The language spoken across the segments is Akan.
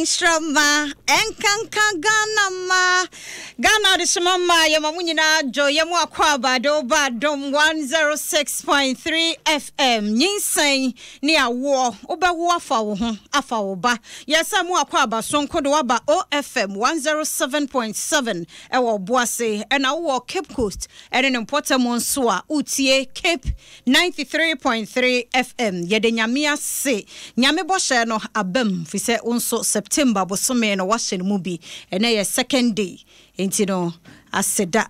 Nhyira mma ɛnkanka Ghana mma Ghana adehyema mma yɛma mo nyinaa dwo yɛ mo akɔ aba de woba Adom 106.3 FM nyinsɛn ne awoɔ wobɛwo afa wo ho afa wo ba yɛsɛ mo akɔ aba sonko de woaba OFM 107.7 ɛwɔ Ɔboase ɛna wowɔ Cape Coast ɛne ne mpɔtam nso a wotie Cape 93.3 FM Yɛda Nyame ase Nyame bɔhyɛ no abam fisɛ wo nso September bosome no woahyɛ no mu bi ɛnɛ yɛ second day nti no aseda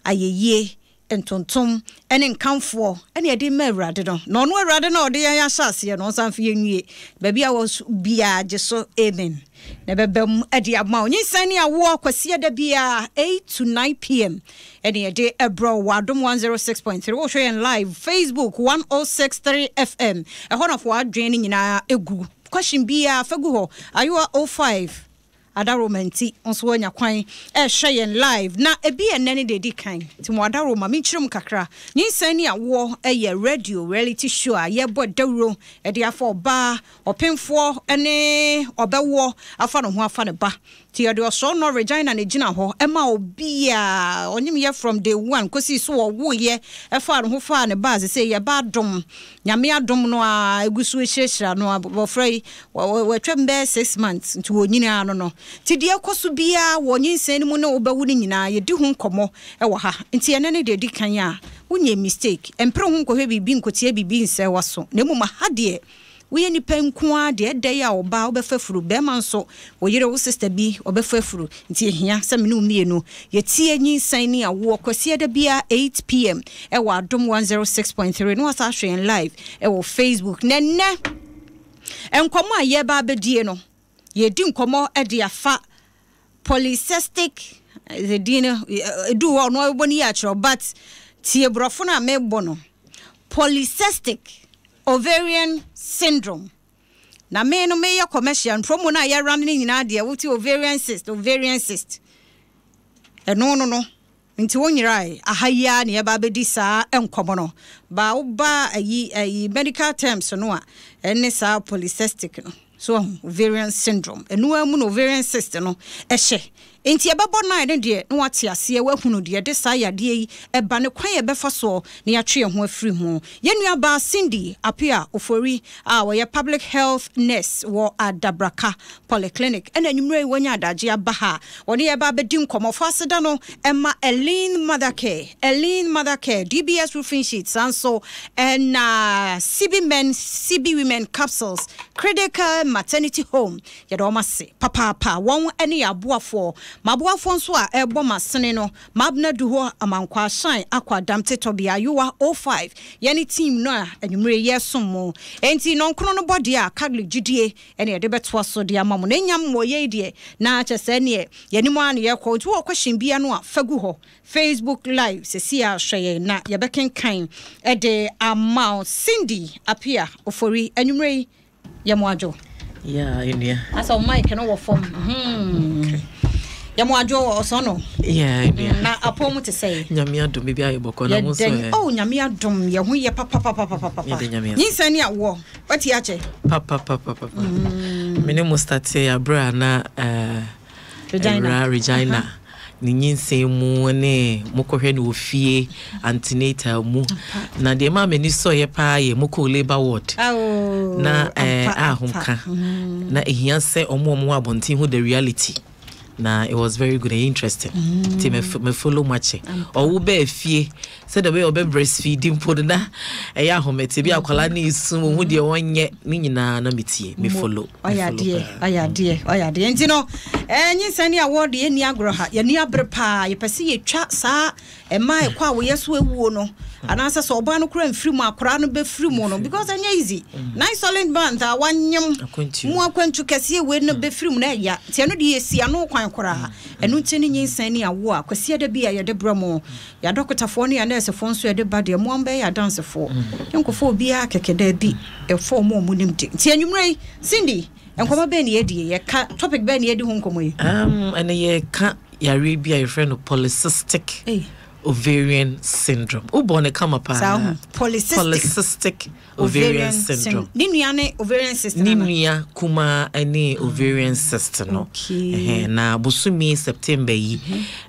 ayɛyie ntontom ne nkamfoɔ ɛne yɛde ma Awurade no na ɔno Awurade no a ɔde yɛn ahyɛ aseɛ no ɔnsan mfa yɛn nwie baabi a wɔ biara gye so amen na ɛbɛba mu de ama wo. Nyinsɛn ne awoɔ Kwasiada biara 8 to 9 pm ɛne yɛde ɛbrɛ wo wɔ Adom 106.3. Wohwɛ yɛn live Facebook 106.3 FM. Ɛhɔ na fa w'adwene no nyinaa gu. Question biara fa gu hɔ. Ayowa 05 Adaworoma nti wo nso woanya kwan ɛrehwɛ yɛn live na ebi yɛ nnɛ ne deɛ ɛdi kan nti mo adaworoma menkyerɛ mu kakra. Nyinsɛn ne awoɔ yɛ radio reality show a yɛbɔ dawuro de afa ɔbaa Ɔpemfoɔ ne ɔbɛwoɔ afa ne ho afa ne ba nti yɛde ɔsɔɔnɔ Regina na ɛgyina hɔ ma obiaa ɔnyem yɛ from day one kɔsii so ɔwoeɛ faa ne ho faa ne ba a sesei yɛba adom Nyame adom no aa ɛgu so ɛhyirahyira no abɔfra yi watwam bɛyɛ 6 months nti ɔnyini aa no no nti deɛ ɛkɔ so biaa wɔ nyinsɛn no mu ne wobɛwo no nyinaa yɛdi ho nkɔmmɔ wɔ ha nti ɛnɛ ne deɛ ɛdi kan a wonyɛ mistake ɛmpere ho nkɔhwɛ biribi nkɔtie biribi nsɛe waso na mmom aha deɛ Woyɛ nipa nko ara deɛ ɛdɛ yi a ɔbaa wobɛfa afuru, bɛɛma nso wo yere wo sister bi ɔbɛfa afuru nti ɛhia sɛ me ne wo mmienu yɛtie nyinsɛn ne awoɔ Kwasiada biara 8 pm ɛwɔ Adom 106.3 na wasan ahwɛ yɛn live ɛwɔ Facebook. Na ɛnnɛ nkɔmmɔ a yɛreba abɛdie no yɛredi nkɔmmɔ de afa polycystic din no ɛdu hɔ ɔno ɔbɛbɔ no yie akyerɛ but tie borɔfo no a mebɔ no polycystic Ovarian syndrome. Na me no meyɛ commercial promo no a yɛ run no nyinaa deɛ wote ovarian cyst, ovarian cyst. Ɛno no no nti wo nyerae aha yi ara na yɛba abɛdi saa nkɔmɔ no. Ba woba ayi ayi medical terms no a ɛne saa polycystic no. So wahu? Ovarian syndrome. Ɛno ara mu na ovarian cyst no hyɛ. Enti ɛbɛbɔ nine no deɛ na wate aseɛ, wahunu deɛ ɛde saa yadeɛ yi ba ne kwan a yɛbɛfa soɔ na yɛatwe yɛn ho afiri ho. Yɛn nuabaa Cindy Appiah Ofori a ɔyɛ Public Health Nurse wɔ Adabraka Polyclinic ɛna anwummerɛ yi wanya adagyeɛ aba ha a ɔne yɛn reba abɛdi nkɔmmɔ. Fa aseda no ma Elene Mother Care, Elene Mother Care, DBS Roofing Sheet, saa nso na Sibi Men, Sibi Women Capsules, Critical Maternity Home. Yɛda wɔn ase papaapa. Wɔn ne yɛn aboafoɔ. M'aboafoɔ nso a ɛrebɔ m'asene no, Mabena Duho, Amankwaa Shine, Akwa Damte Tɔbea, Ayowa 05, yɛne team no a anwummere yi yɛresom mo. Enti nnɔnkono no bɔ deɛ a, Catholic gyidie na yɛde bɛtoa so de ama mo. Na ɛnya mmɔeɛ yi deɛ, na kyerɛ sɛ ɛneɛ yɛnim ara na yɛrekɔ. Nti wowɔ question biara no a, fa gu hɔ. Facebook live seesei ara hwɛ yɛn na yɛbɛkenkan de ama wo. Cindy Appiah Ofori, anwummerɛ yi yɛ mo adwo. Yeah, enua. Asa wo mic no wɔ fam. Hmm. Yɛ mo adwo wɔ ɔsɔn no. Yeah, enua. Na apɔ mu te sɛ. Nyame adom bibi ayɛ bɔkɔ na mo nso ɛ. Oh, nyame adom yɛ ho yɛ papa papa papa papa. Nyinsɛn ne awoɔ. Wati akyɛ. Papa papa papa. Mm. Me ne mo starte abere a na eh Regina. Regina. Ne nyinsɛn mu ne mokɔhwɛ no wɔ fie antenatal mu. Na deɛ ɛmaa m'ani sɔeɛ paa yɛ mokɔɔ labour ward. Na eh, ahomka. Mm. Na ehia sɛ ɔmo ɔmo wɔ abɔnten hu the reality. Na it was very good and interesting. Nti mm. me follow mu akyɛ. Ɔwo bɛɛ fie sɛdeɛ ɔbɛyɛ ɔbɛ breastfeed mpo no na ɛyɛ ahomete bi akwadaa ne esu ohun deɛ ɔnyɛ ne nyinaa na metie me follow. Ɔyɛ adeɛ, ɔyɛ adeɛ, ɔyɛ adeɛ. Nti no, ɛɛ nyinsɛn ne awoɔ deɛ yɛnni agorɔ ha. Yɛn ani abere paa. Yɛpɛ sɛ yɛtwa saa mmaa ɛkɔ a wɔyɛ so awuo no. Anaasɛ sɛ ɔbaa no koraa mfiri mu a, akwadaa no bɛfiri mu no, because ɛnyɛ easy. Nine solid month a wanyem mu akwantu kɛseɛ wei no bɛfiri mu na ɛya. Nti ɛno deɛ yɛsi ano kwan koraa. Ɛno nti ne nyinsɛn ne awoɔ a Kwasiada bi a yɛde brɛ mo. Yɛn adɔkotafoɔ ne yɛn anɛɛsefoɔ nso yɛde ba deɛ mo ara mobɛyɛ yɛn adansefoɔ. Yɛnkɔfa obiara kɛkɛ, daabi, yɛfa wɔn a wɔnim de. Nti anwummerɛ yi, Cindy, nkɔmmɔ bɛn na yɛadi yi? Yɛka, topic bɛn na yɛadi ho nkɔmmɔ yi? Um, ɛnɛ yɛreka yareɛ bi a yɛfrɛ no polycystic Ei. ovarian syndrome. Wobɔ ne kama paa. Saa ho. Polycystic. Polycystic ovarian syndrome. Ne nua ne ovarian cyst Ne nua kumaa ne ovarian cyst no. Okay. Na bosome September yi,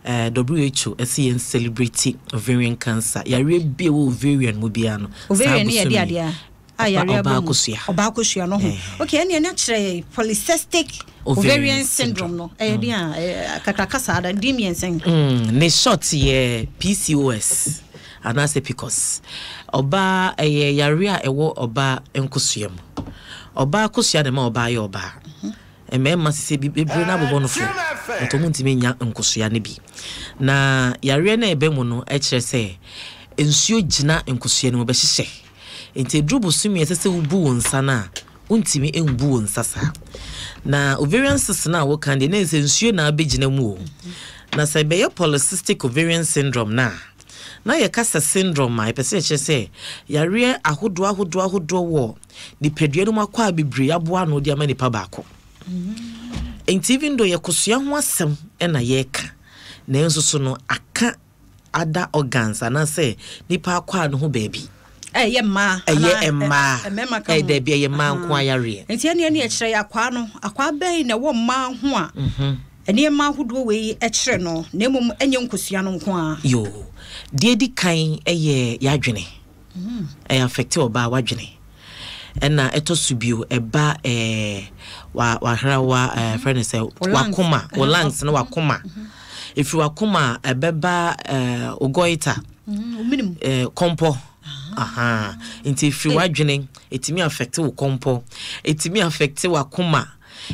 WHO ɛsɛ yɛn celebrate ovarian cancer. Yareɛ bi a ɛwɔ ovarian mu biara no. Ovarian ne yɛde adeɛ a. A yareɛ aba mu. Ɔbaa kosua. Ɔbaa kosua no ho. Okay, ɛne ɛne akyerɛ yɛ polycystic ovarian syndrome no. Ɛyɛ den a kakraka saa da din mmiɛnsa yi. Ne short yɛ PCOS. Anaasɛ PCOS. Ɔbaa, ɛyɛ yareɛ a ɛwɔ ɔbaa nkosua mu. Ɔbaa kosua na ɛma ɔbaa yɛ ɔbaa. Mmarima sisi bi bebree no abobɔ no fo, but wɔn ntumi nnya nkosua no bi. Na yareɛ no a ɛba mu no kyerɛ sɛ nsuo gyina nkosua no mu bɛhyehyɛ. Nti ɛduru bosome a ɛsɛ sɛ wobu wo nsa no a, wontumi mbu wo nsa saa. Na ovarian cyst no a woka deɛ, na ɛsɛ nsuo na abɛgyina mu o. Na sɛ ɛbɛyɛ polycystic ovarian syndrome no a, Na yɛka sɛ syndrome a, yɛpɛ sɛ yɛkyerɛ sɛ yareɛ ahodoɔ ahodoɔ ahodoɔ wɔ nipadua no mu akwaa bebree aboa ano de ama nipa baako. Nti even though yɛkosua ho asɛm na yɛreka, nanso so no aka other organs anaasɛ nipa akwaa no ho baabi. Ɛyɛ mmaa. Ɛyɛ mmaa. Mmarima ka ho. Dabi, ɛyɛ mmaa nko ayareɛ. Nti ɛne ɛne ɛkyerɛ yɛ akwaa no, akwaa bɛn na ɛwɔ mmaa ho a nneɛma ahodoɔ wei kyerɛ no, na mmom ɛnyɛ nkosua no nko ara. Yoo, deɛ ɛdi kan yɛ y'adwene. Ɛyɛ affect ɔbaa w'adwene. Ɛna ɛtɔ so bio, ɛba ɛɛ wa w'ahrawa ɛɛ frɛ no sɛ w'akoma, wo lungs ne w'akoma. Ɛfiri w'akoma a ɛbɛba ɛɛ wo goiter, ɛɛ kɔmpɔ. Ahaa, nti ɛfiri w'adwene, ɛtumi affect wo kɔmpɔ, ɛtumi affect w'akoma.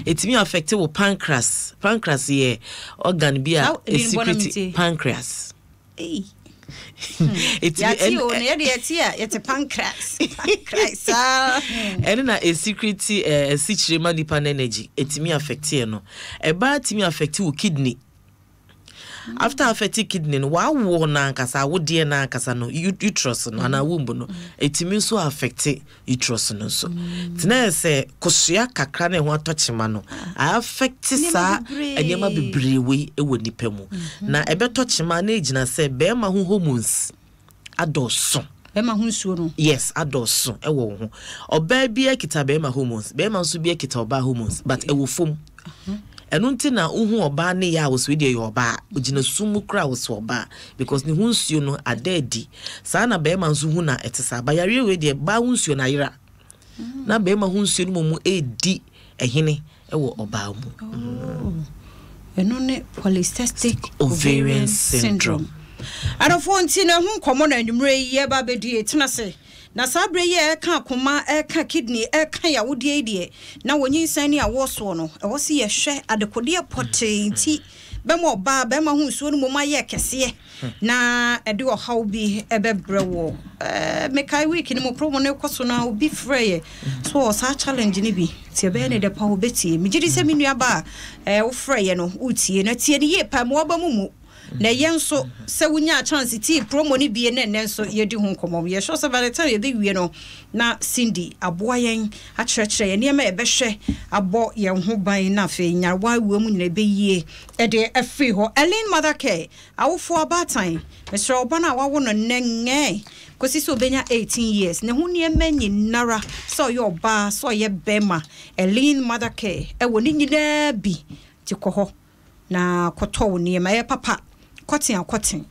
Ɛtumi affect wo pancreas. Pancreas yɛ organ bi a ɛsecrete pancreas. Ɛno na ɛsecrete asikyire ma nipa no energy. Ɛtumi affect yɛ no. Ɛbaa tumi affect wo kidney. After affect kidney no, w'awoɔ no ankasa, awodeɛ no ankasa no, uterus no anaa womb no, ɛtumi nso affect uterus no nso. Nti na yɛ sɛ kosua kakra na ɛho atɔ kyema no, a affect saa nneɛma bebree wei wɔ nipa mu. Na ɛbɛtɔ kyema na ɛgyina sɛ bɛrima ho hormones adɔɔso. Bɛrima ho nsuo no. Yes, adɔɔso wɔ wo ho. Ɔbaa biara kita bɛrima hormones, bɛrima nso biara kita ɔbaa hormones, but ɛwɔ fam. Ɛno nti na wohu ɔbaa ne yɛ a wɔsɛ deɛ yɛ ɔbaa. Ogyina sum mu koraa wɔsɛ ɔbaa because ne ho nsuo no ada adi. Saa na bɛrima nso hu na ɛte saa. Ba yareɛ wei deɛ baa ho nsuo no ayera. Na bɛrima ho nsuo no mmom redi ɛhene wɔ ɔbaa mu. Oh, ɛno ne polycystic ovarian syndrome. Adɔfoɔ nti na ɛho nkɔmmɔ na anwummerɛ yi yɛba abɛdie. Tena ase. Na saa berɛ yi a ɛreka akoma, ɛreka kidney, ɛreka yawodeɛ yi deɛ, na wɔ nyinsɛn ne awoɔ soɔ no, ɛwɔ sɛ yɛhwɛ adekodeɛ pɔtee nti bɛma ɔbaa, bɛrima ho nsuo no mmom ayɛ kɛseɛ na ɛde ɔhaw bi bɛbrɛ woɔ. Ɛɛ, mekae week no mu promo no rekɔ so no a, obi frɛeɛ so wɔ saa challenge no bi, nti ɛbɛyɛ ne dɛ pa wobɛtie. Megye di sɛ me nua ba a ɛɛ wofrɛeɛ no, woretie na tie no yie paa, ma waba mu mu. Na ɛyɛ nso sɛ wonyaa chance tii promo no bie na ɛnnɛ nso yɛdi ho nkɔmmɔ. Yɛ sure sɛ by the time yɛbɛwie no na Cindy aboa yɛn akyerɛkyerɛ yɛn nneɛma a yɛbɛhwɛ abɔ yɛn ho ban na afei nyarewa awua mu nyinaa ɛbɛyie de afiri hɔ. Ellen Mother Care, awofoɔ abaatan, mesrɛ wo ba no a wawo no nnɛ ngɛɛ kɔsi sɛ ɔbɛnya 18 years ne ho nneɛma nyinara sɛ ɔyɛ ɔbaa sɛ ɔyɛ bɛrima Ellen Mother Care ɛwɔ ne nyinaa bi nti kɔ hɔ. Na kɔtɔ wo nneɛma. Ɛyɛ papa. Kɔten a kɔten.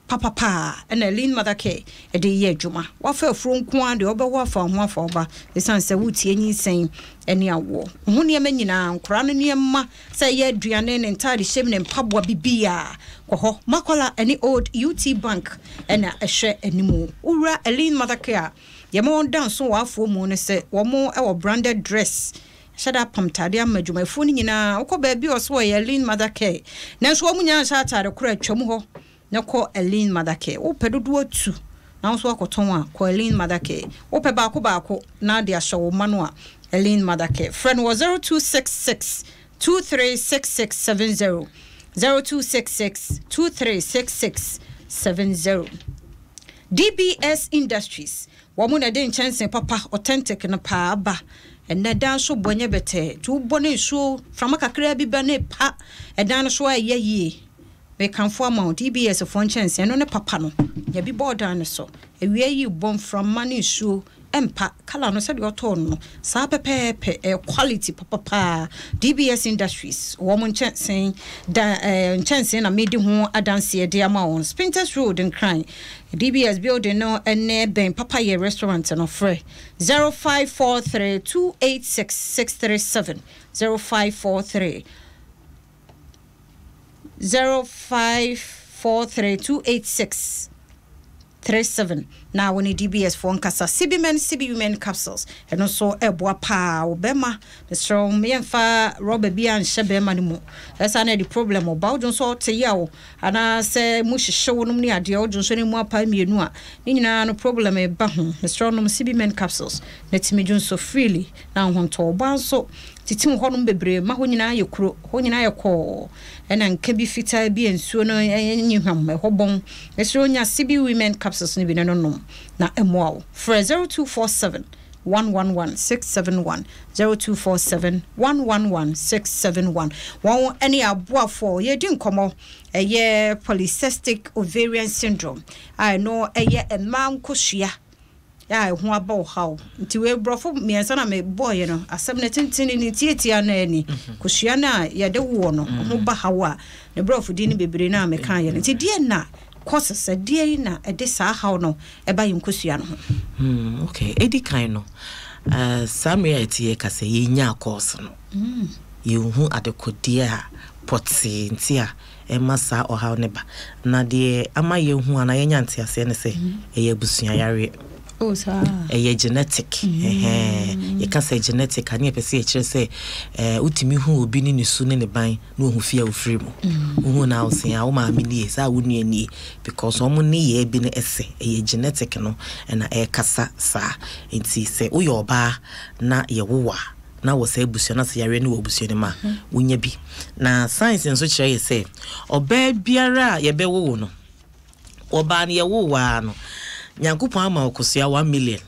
Papapa a ɛna Lean Mother Care de yɛ adwuma. Woafa afuro nko ara deɛ wobɛwo afa wo ho afa wo ba ɛsiane sɛ woretie nyinsɛn ne awoɔ. Wo ho nneɛma nyinaa, nkwadaa no nneɛma sɛ ɛyɛ aduane, ne ntaade hyɛm, ne mpaboa, biribiara kɔ hɔ. Makola ne Old UT Bank na ɛhwɛ anim. Wowura Lean Mother Care a, deɛ ɛma wɔda nso wɔ afoɔ mu ne sɛ wɔn wɔ branded dress. Ahyɛ da apam ntade ama adwumayɛfoɔ no nyinaa. Wokɔ baabi a ɔse wɔyɛ Elin Mother Care, nanso wɔn nyinaa nhyɛ atade korɔ a, twam hɔ na kɔ Elin Mother Care. Wopɛ dodoɔ tu na wo nso woakɔtɔn a, kɔ Elaine Mother Care. Wopɛ baako baako na de ahyɛ wo mma no a, Elaine Mother Care. Frɛ no wɔ 0266 236670, 0266 236670. DBS Industries, wɔn na ɛde nkyɛnsee papa, authentic no paa ba. Ɛnnɛ dan so bɔ nyɛ bɛtɛɛ, nti wobɔ ne nsuo, mframa kakraa bi ba na ɛpa ɛdan no so a ɛyɛ yie. Mekamfo ama wo, DBS foɔ nkyɛnsee, ɛno ne papa no. Nya bi bɔ ɔdan no so. Awia yi bɔ mframa ne nsuo ɛmpa. Colour no sɛdeɛ ɔtɔɔ no no, saa pɛpɛɛpɛ, ɛyɛ quality papa paa. DBS Industries, wɔn nkyɛnsee da ɛɛ nkyɛnsee na medi ho adanseɛ de ama wɔn. Spintex Road, Nkran, DBS building no ne bɛn Papayɛ restaurant no. Frɛ 0543 286 637, 0543. 0543 286 37 na wɔne DBS foɔ nkasa. Sibimen Sibi Women capsules, ɛno nso ɛboa paa wo bɛrima. Mesrɛ wo, yɛmfa rɔba bi anhyɛ bɛrima no mu, ɛsa na ɛde problem ɔba. Wodwo nso ɔte yaw anaasɛ mu hyehye wo nom ne adeɛ, wodwo nso ne mu apae mmienu a, ne nyinaa no problem ɛba ho. Mesrɛ wo, nom Sibi Men capsules na tumi dwo nso freely na wo ho ntɔ. Ɔbaa nso titiw hɔnom bebree ma hɔ nyinaa yɛ kuro, hɔ nyinaa yɛ kɔɔ, ɛna nka bi fitaa bi a nsuo no nyi hwam, ɛhɔ bɔn. Mesrɛ wo, nya Sibi Women capsules no bi na no nom na ɛmmoa wo. Frɛ 0247 111 671, 0247 111 671. Wɔn ne aboafoɔ yɛredi nkɔmmɔ, ɛyɛ polycystic ovarian syndrome a ɛno ɛyɛ mmaa nkosua a ɛho aba ɔhaw. Nti wei borɔfo mmiɛnsa na mebɔeɛ no, asɛm no tenten ne tiatia no ani. Kosua no a yɛde woɔ no ho ba haw a ne borɔfo din no bebree no a mekaeɛ no. Nti deɛ na causes, ɛdeɛn na ɛde saa haw no ɛba yɛn nkosua no ho? Okay, ɛdi kan no, saa mmerɛ a yɛte yɛka sɛ yɛnyaa cause no, yɛnhu adekodeɛ a pɔtee nti a ɛma saa ɔhaw no ba. Na deɛ ama yɛahu anaa yɛanya nteaseɛ ne sɛ ɛyɛ abusua yareɛ. Oh, saa. Ɛyɛ genetic. Ɛhɛn. Yɛka sɛ genetic a, ne yɛpɛ sɛ yɛkyerɛ sɛ ɛɛ wotumi hu obi ne ne su ne ne ban na ohu fie a ofiri mu. Wohu no a wose a wo maame nie, saa wo nua nie, because wɔn nneyɛɛ bi no ɛsɛ. Ɛyɛ genetic no na ɛrekasa saa. Nti sɛ woyɛ ɔbaa na yɛwo wo a, na wɔ saa abusua no ase yareɛ no wɔ abusua no mu a, wonya bi. Na science nso kyerɛ yɛ sɛ ɔbaa biara a yɛbɛwo wo no, ɔbaa no yɛwo wo ara no, Nyankopɔn ama wo kosua 1 million.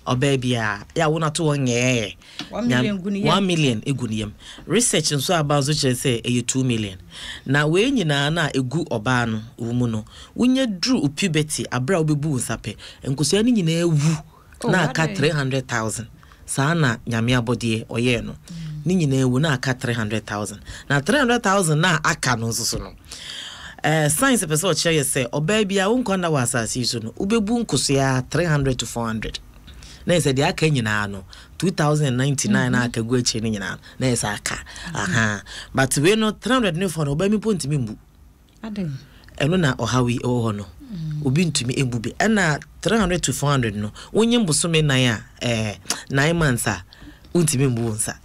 Ɔbaa biara yɛ a wo no ato hɔ nyɛɛ. 1 million gu ne yam. 1 million egu ne yam. Research nso aba nso kyerɛ sɛ ɛyɛ 2 million. Na wei nyinaa no a egu ɔbaa no wo mu no, wonya duru puberty abere a wobɛbu wo nsa pɛ, nkosua no nyinaa wu na aka 300,000. Saa na Nyame abɔdeɛ ɔyɛɛ no. Ne nyinaa wu na aka 300,000. Na 300,000 na aka no nso so no, science pɛ sɛ ɔkyerɛ yɛ sɛ ɔbaa bi a wo nkwa nna wɔ asase yi so no, wobɛbu nkosua 300 to 400. Na yɛ sɛ deɛ aka nyinaa no, 2099 na aka gu akyire no nyinaa na yɛ sɛ aka. Aha. But wei no 300 ne 400, ɔbaa mi mpo ntumi mbu. Ɛno na ɔhaw yi ɛwɔ hɔ no. Obi ntumi mbu bi. Ɛna 300 to 400 no, wonye bosome 4 a, 9 months a, wontumi mbu wo nsa.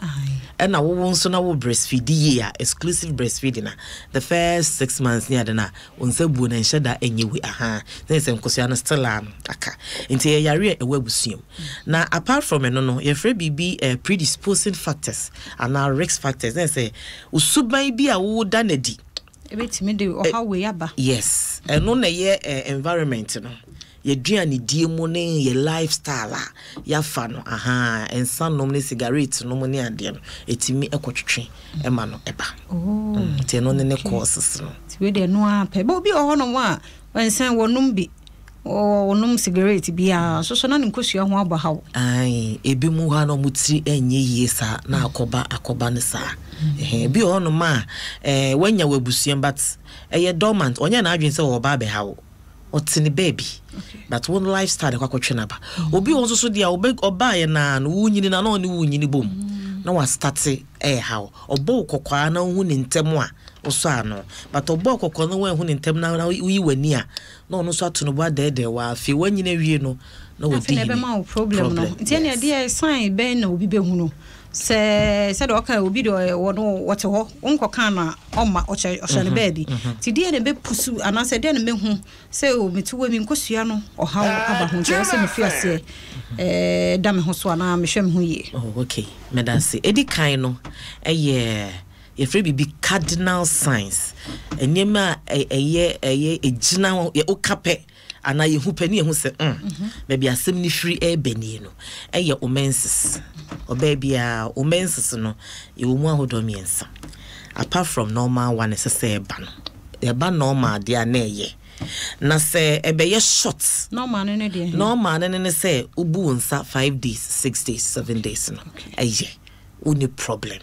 Ɛna wowo nso na wo breastfeed yie a, exclusive breastfeeding a, the first 6 months ne ade no a, wo nsa buo no nhyɛ da ɛnyɛ wei. Aha. Na yɛ sɛ nkosua no still a no aka. Nti ɛyɛ yare a ɛwɔ abusua mu. Na apart from ɛno no, yɛfrɛ biribi predisposing factors anaa risk factors. Na yɛ sɛ osuban bi a woda n'adi ebɛtumi de ɔhaw wei aba. Yes, ɛno na ɛyɛ environment no, yɛduane mu ne yɛ lifestyle a yɛafa no. Aha, nsa nom ne cigarette nom ne adeɛ no, ɛtumi ɛkɔtwetwe ɛma no ɛba. Nti ɛno ne ne causes no. Nti wei deɛ ɛno ara pɛ bɛ obi wɔ hɔnom a nsa wɔnom bi, wɔnom cigarette biara nso so na ne nkosua ho abɔ haw. Ae, ebi mu hɔ a na ɔmo tiri ɛnyɛ yie saa na akɔba ne saa. Ɛhɛn, ebi wɔ hɔnom a wanya wɔ abusua, but ɛyɛ dormant, ɔnyɛ n'adwene sɛ ɔba abɛha wo, ɔte ne baabi, but wo lifestyle ɛkɔ akɔtwe n'aba. Obi wɔ nso so deɛ ɔbɛ ɔbaayɛ naa no, wunyini na na ɔne wunyini bom na wastart ɛɛha wo. Ɔbɔ wo kɔkɔɔ na wohu ne ntɛm a wosɔ ano, but ɔbɔ wo kɔkɔɔ na woanhu ne ntɛm na woyi w'ani a, na ɔno nso ato no bo adɛɛdɛɛ wo. Afei wanyini awie no na wadi hene. Afei na ɛbɛma wo problem no. Nti ɛna ɛdeɛ sign bɛn na obi bɛhu no? Sɛ sɛdeɛ ɔka obi deɛ ɔwɔ no wɔte hɔ wonkɔka no a ɔmma ɔhyɛ ɔhyɛ no baabi. Nti deɛ na ɛbɛpusu anaasɛ deɛ na mɛhu sɛ o mete hɔ yi me nkosua no ɔhaw aba ho nti ɛwɔ sɛ mefi aseɛ eh, da me ho so anaa mehwɛ me ho yie. Oh, okay. Meda ase. Edi kan no, ɛyɛ yɛfrɛ biribi cardinal signs. Nneɛma a ɛyɛ ɛyɛ egyina hɔ, yɛ woka pɛ anaa yɛhu pɛ ne yɛhu sɛ mm, baabi asɛm no firi ɛreba nie no, ɛyɛ wo menses. Ɔbaa biara, wo menses no, yɛwɔ mu ahodoɔ mmiɛnsa. Apart from normal one ɛsɛ sɛ ɛba no, ɛba normal deɛ a na ɛyɛ. Na sɛ ɛbɛyɛ short. Normal no ne deɛ he? Normal no ne ne sɛ wobu wo nsa 5 days, 6 days, 7 days no, ɛyɛ. Wonni problem.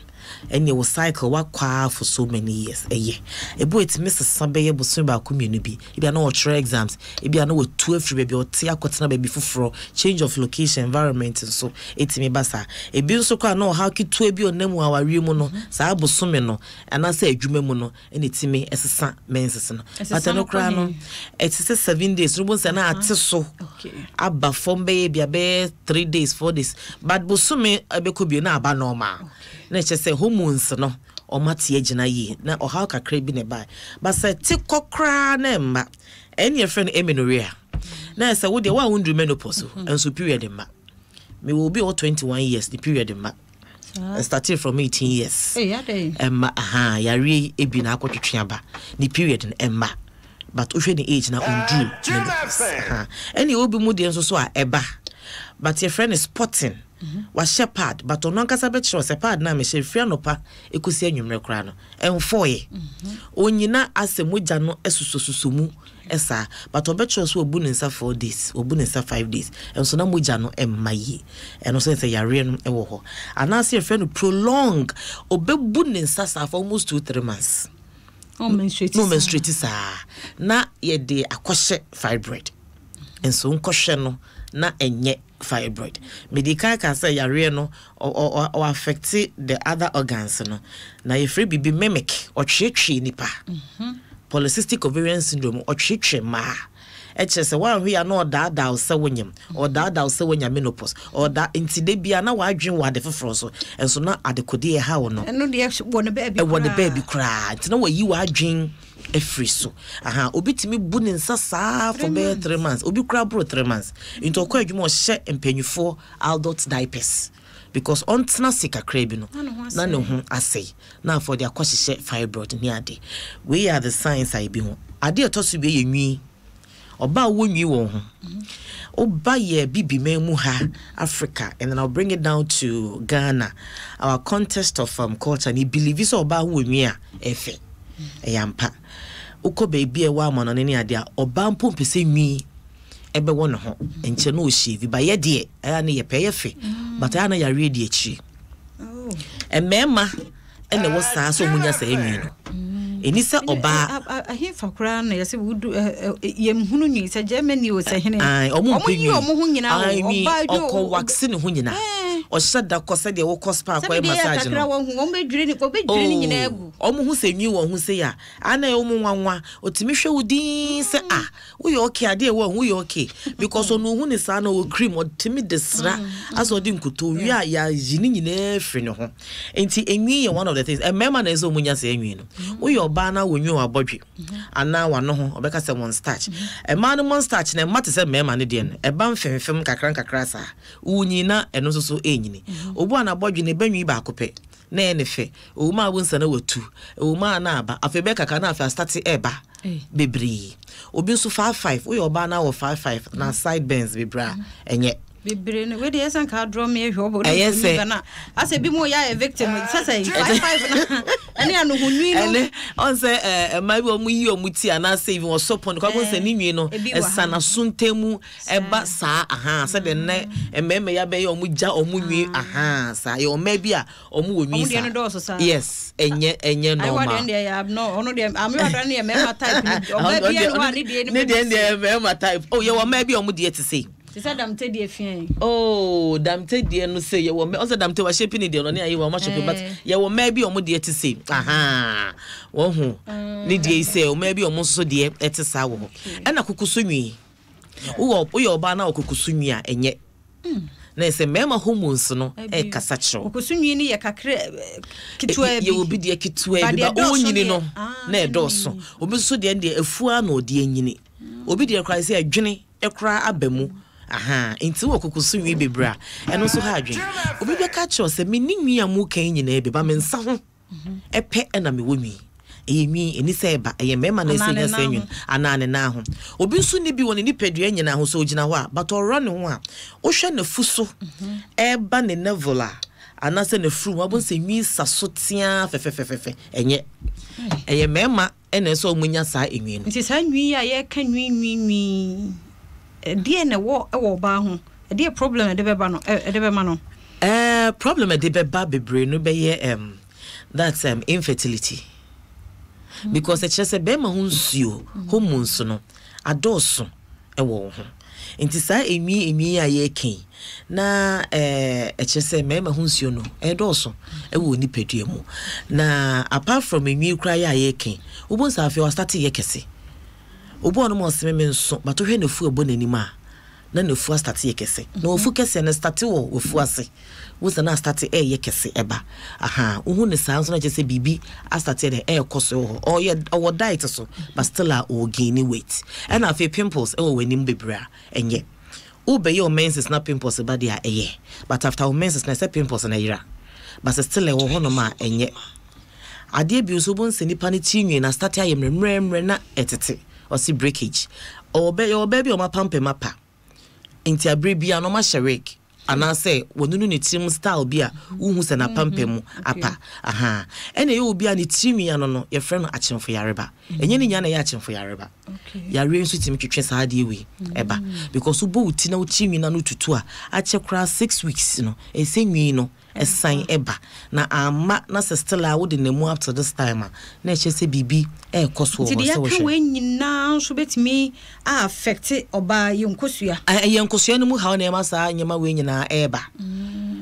Ɛnneɛ wo cycle wakɔ ara for so many years, ɛyɛ. Ebi wɔ ɛtumi sesa bɛyɛ bosome baako mmienu bi. Ebia na ɔtwerɛ exams, ebia na watu afiri baabi a ɔte akɔtena baabi foforɔ, change of location, environment nso ɛtumi ba saa. Ebi nso koraa na ɔhaw ketewa bi a ɔnam mu awareɛ mu no, saa bosome no anaasɛ adwuma mu no ɛna ɛtumi ɛsesa menses no. But Ɛsesa no ɛno koraa kɔ no, he? ɛte sɛ 7 days no, wobɛhu sɛ na ate so aba fam bɛyɛ bia bɛyɛ 3 days, 4 days, but bosome ɛbɛkɔ bio na aba normal. Na ɛkyɛ sɛ hormones no ɔma te agyina yie na ɔhaw kakra bi na ɛbae. But sɛ te kɔ koraa na ɛmma, ɛne yɛfrɛ no amenorrhea. Na ɛsɛ wo deɛ wo a wonduru menopause o, nso period mma. Mewɔ obi a ɔwɔ 21 years, ne period mma. Started from 18 years. Ei, adɛn? Ɛmma aha yareɛ yi ebi na akɔtwetwe aba ne period no ɛmma, but wohwɛ ne age na ɔnduru menopause. Aha ɛne obi mu deɛ nso so a ɛba, but yɛfrɛ no spotting. Wahyɛ pad, but ɔno ankasa bɛkyerɛ sɛ pad no a mehyɛ firi anɔpa ɛkɔsi anwummerɛ koraa no ɛmfɔeɛ. Ɔnyina asɛ mogya no asusɔsusɔ mu ɛsaa, but ɔbɛkyerɛ sɛ wabu ne nsa 4 days, wabu ne nsa 5 days, ɛnso na mogya no ɛmma yie. Ɛno nso sɛ yareɛ no ɛwɔ hɔ anaasɛ yɛfrɛ no prolong, ɔbɛbu ne nsa saa for almost 2, 3 months ɔmenstruate na ɔmenstruate saa na yɛde akɔhyɛ fibroid, nso nkɔhwɛ no na ɛnyɛ fibroid. Mede kan ka sɛ yareɛ no ɔ affect the other organs no na yɛfrɛ biribi mimic, ɔtweetwee nipa. Polycystic ovarian syndrome ɔtweetwee mmaa, ɛkyerɛ sɛ woanhwɛ ya na ɔdaadaa wo sɛ wonyam, ɔdaadaa wo sɛ woanya menopause, ɔda nti da bia na wadwen wɔ ade foforɔ so, ɛnso na adekodeɛ ɛha wo no ɛno deɛ wɔ ne baabi. Ɛwɔ ne baabi koraa, nti na wayi w'adwen afiri so. Aha obi tumi bu ne nsa saa for bɛyɛ 3 months, obi koraa boro 3 months, nti ɔkɔ adwuma ɔhyɛ mpanyinfoɔ adult diapers because ɔntena se kakra bi no Na ne ho na ne asɛe. ho asɛe na afɔ de akɔhyehyɛ fibroid ne ade. Wei are the signs a ebi ho. Ade a ɛtɔ so bi yɛ nwi. Ɔbaa a wɔ nwi wɔ ho, woba yɛ bibiman mu ha, Africa, and then I'll bring it down to Ghana, our context of culture ne believe sɛ ɔbaa ho wɔ nwi a ɛfɛ. Ɛyɛ ampa, wokɔ baabi a ɛwɔ amanɔne ne adeɛ a, ɔbaa mpo mpɛ sɛ nwi ɛbɛwɔ ne ho nkyɛn na ɔhyɛ ba. Yɛ deɛ ɛyɛ ne yɛpɛ ɛyɛ fɛ, but ɛyɛ na yareɛ di akyire. Mmarima ɛna ɛwɔ saa sɛ ɔmo nya saa nwi no, ɛni sɛ ɔbaa. Ahemfa koraa na yɛsɛ wodu yɛmhunu nwi sɛ Germany o, sɛ hene. Ae, ɔmo mpɛ yi nwi. Ɔmo ho nyinaa Ae, o nwi ɔbaa bi ɔkɔ wax ne ho nyinaa. Ɔhyɛ da kɔ sɛdeɛ wokɔ spa sɛ akɔyɛ mede yɛ massage kakra no. wɔ ho, wɔn bɛdwiri ne wɔbɛdwiri ne nyinaa agu. Ɔmo ho sɛ nwi wɔ ho sɛ yɛ a ana ɛwɔ mu nwanwa, otumi hwɛ wo din sɛ ah, woyɛ okay, adeɛ ɛwɔ ho woyɛ okay, because ɔno ohu ne saa na ɔwɔ cream ɔtumi de sra asɛ ɔde nkuto wie a yɛayi ne nyinaa firi ne ho. Nti enwi yɛ one of the things mmarima na ɛsɛ ɔmo nya sɛ enwi no. Woyɛ ɔbaa na wɔ nwi wɔ abɔdwe anaa wano ho, ɔbɛka sɛ moustache. Mmaa no moustache na ɛma te sɛ mmarima no deɛ no ɛba mfemfem kakra nkakra saa, wonyi na ɛno nso so ɛnyini. Obu a n'abɔdwe no ɛbɛ nwi baako pɛ na ɛyɛ ne fɛ. Ɛwɔ mu a wo nsa na watu, ɛwɔ mu a na aba afei bɛyɛ kakra na afei astart ɛɛba bebree. Obi nso five five, woyɛ ɔbaa na wɔ five five na side burns bebree a ɛnyɛ. Bebree no wei deɛ ɛsɛ nka adorɔ mi ehwɛ ɔbɔ. Ɛyɛ sɛ- Na asɛ bi mu yɛ ayɛ victim sɛ five five na ɛne anohonwi no. Ɛne ɔn sɛ mmaa bi wɔn yi wɔn ti anaasɛ even wɔsɔ pɔn kɔ sɛ ne nwi no Ebi wɔ ha. ɛsa n'aso ntɛmu ɛba saa aha sɛdeɛ nnɛ mmarima yi abɛyɛ wɔn gya wɔn nwi aha saa. Yɛ ɔmaa bi a wɔn wɔ nwi Ɔmo deɛ saa. no dɔɔso saa. Yes, ɛnyɛ ayiwa normal. Deɛ deɛ yɛ abnɔ ɔno deɛ amewa deɛ no yɛ mmarima type no bi. Ɔbaa bi ɛne hɔ a ne deɛ no ne deɛ bɛbi deɛ mmarima type. Oh, yɛwɔ mmaa bi a wɔn deɛ te sei. Te sɛ damte deɛ fia yi. Oh, damte deɛ no sɛ yɛwɔ mɛ ɔsɛ damte wa shape ne deɛ no ne ayi wa ɔma shape, but yɛwɔ mmaa bi a wɔn deɛ te sei aha, wɔn ho ne deɛ yi sɛ mmaa bi a wɔn nso deɛ ɛte saa wɔ hɔ. Ɛna kuku so nwi, wowɔ woyɛ ɔbaa na wɔ kuku so nwi a ɛnyɛ. Na ɛsɛ mmarima hormones no ɛrekasa kyerɛ wo. Koko so nwi no yɛ kakra ketewa bi. Yɛwɔ bi deɛ ketewa bi ba ɔnyini no na ɛdɔɔso. Obi nso deɛ deɛ afuo ara na ɔde anyini. Obi deɛ koraa sɛ ɛdwene koraa aba mu. Aha, nti wɔ koko so nwi bebree a, ɛno nso ha adwene. Obi bɛka akyerɛ wo sɛ menni nwi a moka yi nyinaa bi, ba me nsa ho pɛ na mewɔ nwi. Ɛyɛ nwi, ɛni sɛ ɛba, ɛyɛ mmarima na ɛsɛ nya saa nwi no, anaa ne nan ho. Obi nso nni bi wɔ ne nipadua nyinaa ho, sɛ ɔgyina hɔ a, but ɔworɔ ne ho a, wohwɛ n'afu so ɛreba ne navel a, anaasɛ n'afuru mu, wobɛhu sɛ nwi sa so teaa fɛfɛfɛfɛ. Ɛnyɛ. Ɛyɛ mmarima na ɛsɛ sɛ wɔnya saa nwi no. Nti saa nwi yi a yɛreka nwi nwi nwi yi, ɛdeɛn na ɛwɔ wɔ ɔbaa ho? Ɛdeɛn problem na ɛde bɛba no, ɛde bɛma no? Ɛɛ problem a ɛde bɛba bebree no bɛyɛ ɛm that's um, infertility. Because ɛkyerɛ sɛ bɛrima ho nsuo, hormones no, adɔɔso wɔ wo ho. Nti saa enwi enwi yi a yɛreka yi, na ɛkyerɛ sɛ mmarima ho nsuo no ɛredɔɔso wɔ wo nipadua mu. Na apart from enwi koraa yɛ a yɛreka yi, wobɛhu sɛ afei wastate yɛ kɛse. Obi wɔ hɔ nom a ɔse me menso, but wohwɛ n'afu a ɛbɔ n'anim a, na n'afu astate yɛ kɛse. Na wafu kɛseɛ no state wɔ wafu ase. Wohu sɛ na astate ɛreyɛ kɛse ɛba. Aha, wohu no saa nso na kyerɛ sɛ biribi astate dɛ ɛrekɔ so wɔ hɔ. Ɔyɛ ɔwɔ diet so but still a ɔwɔ gain weight. Ɛna afei pimples ɛwɔ w'anim bebree a ɛnyɛ. Wobɛyɛ wo menses na pimples ba deɛ a ɛyɛ but after wo menses no ɛsɛ pimples no ɛyera. But sɛ still ɛwɔ hɔnom a ɛnyɛ. Adeɛ bio nso wobɛhu sɛ nipa no tiri nwi no astate ayɛ mmerɛmmerɛmmerɛ na ɛtete. Ɔse breakage. Ɔwɔ bɛ yɛwɔ baa bi a wɔapampam apa nti abere biara no wɔahyɛ wig. Anaasɛ wanunu ne tirim style bi a wonhu sɛ n'apampam apa. Ahaa. Ɛna ɛyɛ obi a ne tirinwi ano no, yɛfrɛ no akyemfo yareba. Ɛnyɛ ne nyinaa na ɛyɛ akyemfo yareba. Yareɛ nso tumi twetwe saa adeɛ wei ɛba. Because wobɔ wo ti na wo tirinwi no ano tutu a, akyɛ koraa 6 weeks no, ɛsɛ nwi no ɛsan ɛba. Na amma na sɛ still a wode nam mu up to this time a, na ɛkyerɛ sɛ biribi ɛrekɔ so wɔ Nti hɔ deɛ sɛ yɛaka wohwɛ. wei nyinaa nso bɛtumi a affect ɔbaa yɛ nkosua? Ɛyɛ nkosua no mu haw na ɛma saa nneɛma wei nyinaa ɛreba.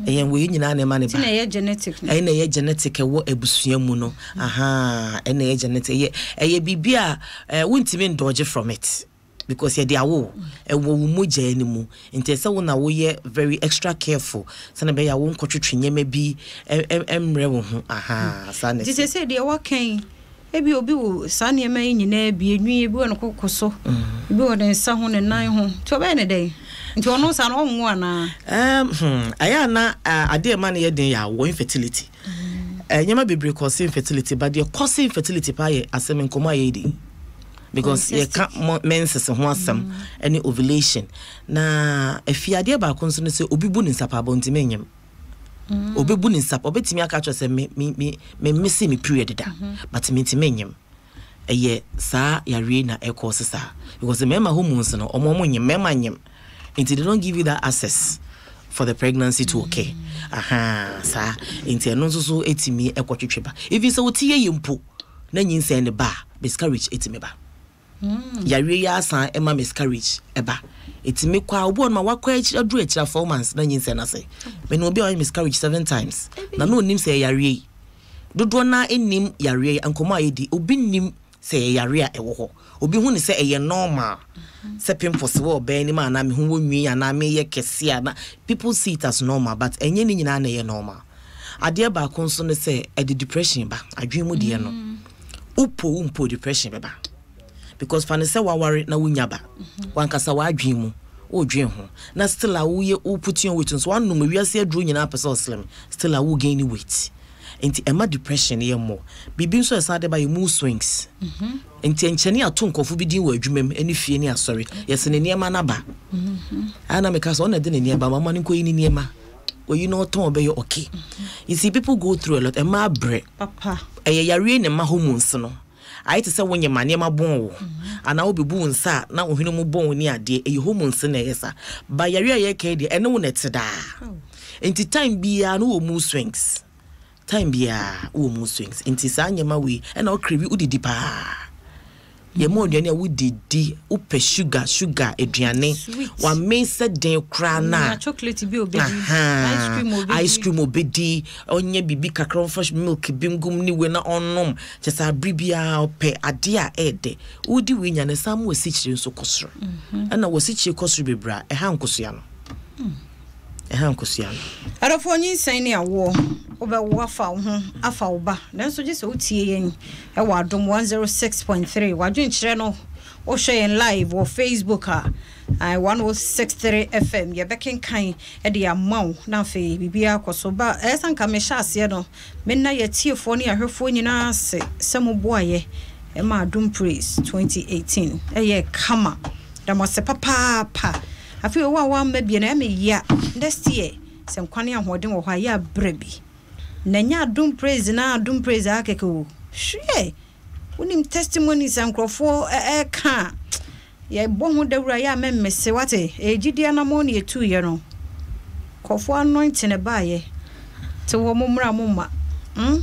Ɛyɛ wei nyinaa na ɛma ne Nti ba. na ɛyɛ genetic no. Ɛna ɛyɛ genetic ɛwɔ abusua mu no. Ahaa, ɛna ɛyɛ genetic. Ɛyɛ biribi a wontumi ndodge from it. Because yɛde awo wo. Ɛwɔ wo mogya no mu. Nti ɛsɛ wo na woyɛ very extra careful sɛnea ɛbɛyɛ a wonkɔtwetwe nneɛma bi mmrɛ wo ho. Ahaa, saa na Nti ɛteɛ. seesei deɛ woaka yi, ebi obi wɔ saa nneɛma yi nyinaa bi, enwi, ebi wɔ ne koko so, ebi wɔ ne nsa ho, ne nan ho. Nti ɔbɛyɛ ne dɛn? Nti ɔno saa no ɔnwo anaa? Ɛyɛ a na adeɛ a ɛma no yɛ den yɛ awoɔ, infertility. Nneɛma bebree cause infertility, but deɛ cause infertility paa yɛ asɛm nkɔmmɔ a yɛredi. Because yɛka menses ho asɛm ne ovulation. Na afie adeɛ baako nso ne sɛ obi bu ne nsa paa, but ɔntumi nyem. Obi bu ne nsa, ɔbɛtumi aka akyerɛ sɛ me me me me mese me period da, but mentumi nyem. Ɛyɛ saa yareɛ na ɛkɔ so saa. Because mmarima hormones no, ɔmo nyem, mmarima nyem. Nti they don't give you that access for the pregnancy to occur. Aha, saa. Nti ɛno nso so etumi ɛkɔtwetwe ba. Even sɛ wote yɛ yɛ mpo, na nyinsɛn ne ba a, miscarriage etumi ba. Yareɛ yi asan ɛma miscarriage ɛba. Etumi kɔ a, obi wɔ no ma wakɔ akyiri aduru akyiri a 4 months na nyinsɛn n'ase. Mene obi a ɔyɛ miscarriage seven times. Na na onim sɛ ɛyɛ yareɛ yi. Dodoɔ naa nnim yareɛ yi, nkɔmmɔ a yɛdi, obi nnim sɛ ɛyɛ yareɛ a ɛwɔ hɔ. Obi hu ne sɛ ɛyɛ normal sɛ pimples wɔ ɔbaa anim anaa me ho wɔ nwi anaa meyɛ kɛse a, people see it as normal but ɛnyɛ ne nyinaa na ɛyɛ normal. Adeɛ baako nso ne sɛ ɛde depression ba, adwene mu deɛ no. Wopo wo mpo depression bɛba. Because fa ne sɛ waware na wonya ba. Wankasa w'adwene mu, wodwen ho. Na still a woyɛ wo put on weight nso wanom ewiase aduro nyinaa pɛ sɛ ɔslim, still a wo gain weight. Nti ɛma depression yɛ mmɔ. Biribi nso a ɛsan de ba yɛ mood swings. Nti nkyɛne ato nkɔfo bi din wɔ adwuma mu ne fie ne asɔre. Yɛsɛ ne nneɛma no aba. Ɛna na meka sɛ ɔna de ne nneɛma ma no nkɔyi ne nneɛma. Oyi na ɔtɔn ɔbɛyɛ okay. You see, people go through a lot. Ɛma abrɛ. Papa. Ɛyɛ yareɛ na ɛma hormones no. Ayɛ te sɛ wonyɛ ma nneɛma bɔn wo. Anaa wobɛbu wo nsa a na wo hwene mu bɔn wo ne adeɛ. Ɛyɛ hormones na ɛyɛ saa. Ba yareɛ a yɛreka yi deɛ, ɛne wo na ɛte daa. Nti time biara no wɔ mood swings. Time biara wɔ mood swings. Nti saa nneɛma wei ɛna wo crave wodidi paa. Yɛma aduane a wodidi, wopɛ sugar sugar aduane. Wame sɛ den koraa na. Chocolate bi obedi. Ice cream obedi. Ice cream obedi. Ɔnyɛ biribi kakra ɔmfa milk bi ngum ne wei na ɔnom. Kyɛ sɛ abere biara ɔpɛ adeɛ a ɛɛdɛ. Wodi wei nya ne san ma wasikyire nso kɔ soro. Ɛna wasikyire kɔ soro bebree a ɛha nkosua no. Ɛha nkosua no. Adɔfoɔ, nyinsɛn ne awoɔ, wobɛwo afa wo ho, afa wo ba, nanso gye sɛ wotie yɛn wɔ Adom 106.3. W'adwenkyerɛ no, wohwɛ yɛn live wɔ Facebook a, 106.3 FM, yɛbɛkenkan de ama wo, na afei biribiara akɔ so. Ba, ɛyɛ sɛ anka mehyɛ aseɛ no, menna yɛatiefoɔ ne yɛahwɛfoɔ nyinaa ase sɛ moboaeɛ ma Adom Praise 2018 ɛyɛɛ kama. Da mo ase papaapa. Afei wo a woamma bi no, ɛyɛ me ya. Next year, sɛ nkwa ne ahoɔden wɔ hɔ a, yɛ a bra bi. Na ɛnyɛ Adom Praise na Adom Praise ara kɛkɛ o. Hwɛ! Wonim testimonies a nkurɔfoɔ ɛreka a, yɛbɔ ho dawuro a, yɛ a memmese, wate? Ɛyɛ gyidie anammɔn na yɛtuiɛ no. Nkurɔfoɔ anointing ɛbaeɛ. Te hɔ, mommra, momma. Hmm?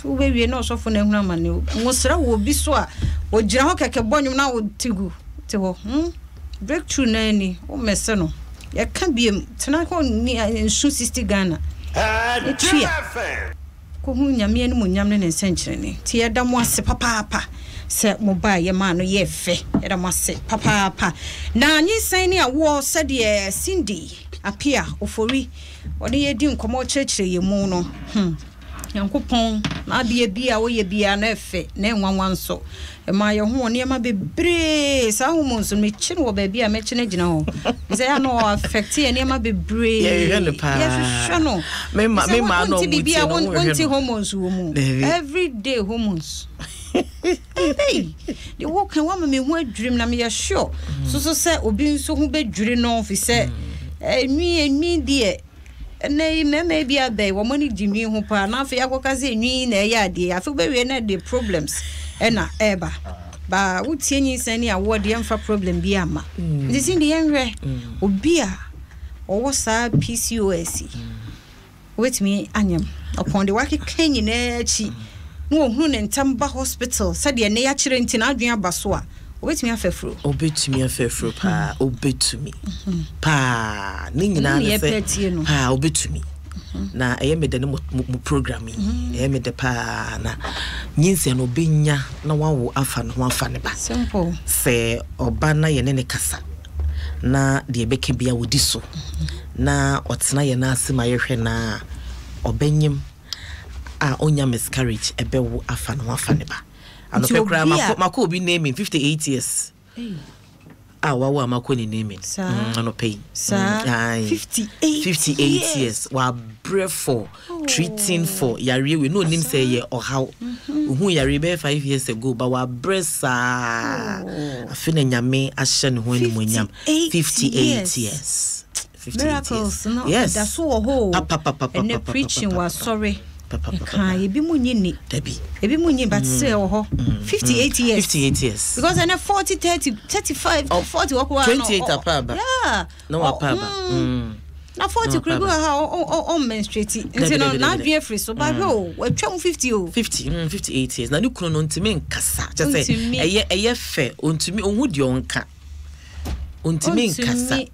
So wobɛwie na ɔsɔfo no ahunu amane o. Nwosra wɔ obi so a, ɔgyina hɔ kɛkɛ bɔ nnwom na wote gu. Te hɔ. Hmm? Breakthrough no ara ni, wo mese no. Yɛka biem, tena hɔ nni nsu 60 Ghana. Na tua. Kɔhu Nyame animuonyam ne ne nsɛnkyerɛnne. Nti yɛda mo ase papaapa sɛ mo baa yɛ maa no yɛɛ fɛ. Yɛda mo ase papaapa. Na nyinsɛn ne awoɔ sɛdeɛ Cindy Appiah Ofori ɔne yɛ di nkɔmmɔ ɔkyerɛkyerɛ yɛ mu no, hmm. Nyankopɔn n'adeɛ biaa ɔyɛ biaa no ɛfɛ na ɛnwanwa nso. Ɛmaa yɛho wɔ nneɛma bebree. Saa hormones no mekye no wɔ baabi a mɛkye no agyina hɔ. Sɛ ɛyɛ a na ɔ affect yɛ nneɛma bebree. Yɛhwehwɛ no paa. Yɛhwehwɛ no. Me ma me maa na Wonte ɔmo biribi tie a no ɔmo hwehwɛ wonte no. hormones wɔ mu. Dabi. Every day hormones. Hey, deɛ woka woama me ho adwirim na meyɛ sure so so sɛ obi nso ho bɛdwiri no fi sɛ enwi enwi deɛ Ɛnnɛ yi mmarima yi bi abɛn, wɔn ani gye nwi ho paa, na afei akɔka sɛ nwi na ɛyɛ adeɛ, afei wobɛwie na ɛde problems ɛna ɛreba. Ba wotie nyinsɛn ne awoɔ deɛ ɛmfa problem bi ama. Mm. Nti Cindy yɛnhwɛ mm. obi a ɔwɔ saa PCOS yi, wobɛtumi anyam ɔpɔn de wakeka nyinaa akyi na wɔhunu ne ntam ba hospital sɛdeɛ ɛnɛ yɛakyerɛ nti n'adwene aba so a Obetumi afa afuro. Obetumi afa afuro paa. Obetumi paa. Ne nyinaa ne sɛ paa obetumi. Na ɛyɛ me dɛ ne mo mo program yi. Ɛyɛ me dɛ paa na nyinsɛn no obenya na wawo afa ne ho afa ne ba. Simple. Sɛ ɔba na yɛne ne kasa na deɛ ɛbɛka bia ɔdi so na ɔtena yɛn ase ma yɛhwɛ no a ɔbɛnyem a ɔnya miscarriage ɛbɛwo afa ne ho afa ne ba. Anɔpɛ koraa makɔ makɔ obi naming 58 years. A wawo a makɔ ne naming. Mm, anɔpɛ yi. Saa. Mm, 58 58 years. Wabrɛ for oh. treating for yareɛ wei na onim sɛ ɛyɛ ɔhaw. Mm-hmm. Ohun yareɛ bɛyɛ 5 years ago but wabrɛ saa. Oh. Afe na nyame ahyɛ ne ho animuonyam. 58 years. Miracles no ɛda so wɔ hɔ o. Ɛnɛ preaching wɔ asɔre. Ɛka ebi mu nyi ni. Ebi mu nyi but still ɛwɔ hɔ. 58 years. 58 years. Because ɛnɛ 40 30 35 40 wɔ kɔ ano. 28 apa aba. Yeah. Na wapa aba. Na 40 kura bi wɔ ha ɔn menstruate. Nti no n'adwene afiri so ba hwɛ o watwa mu 50 o. 50 58 years na ne kunu no ntumi nkasa kyɛ sɛ ɛyɛ ɛyɛ fɛ ontumi ohun deɛ ɔnka ontumi nkasa.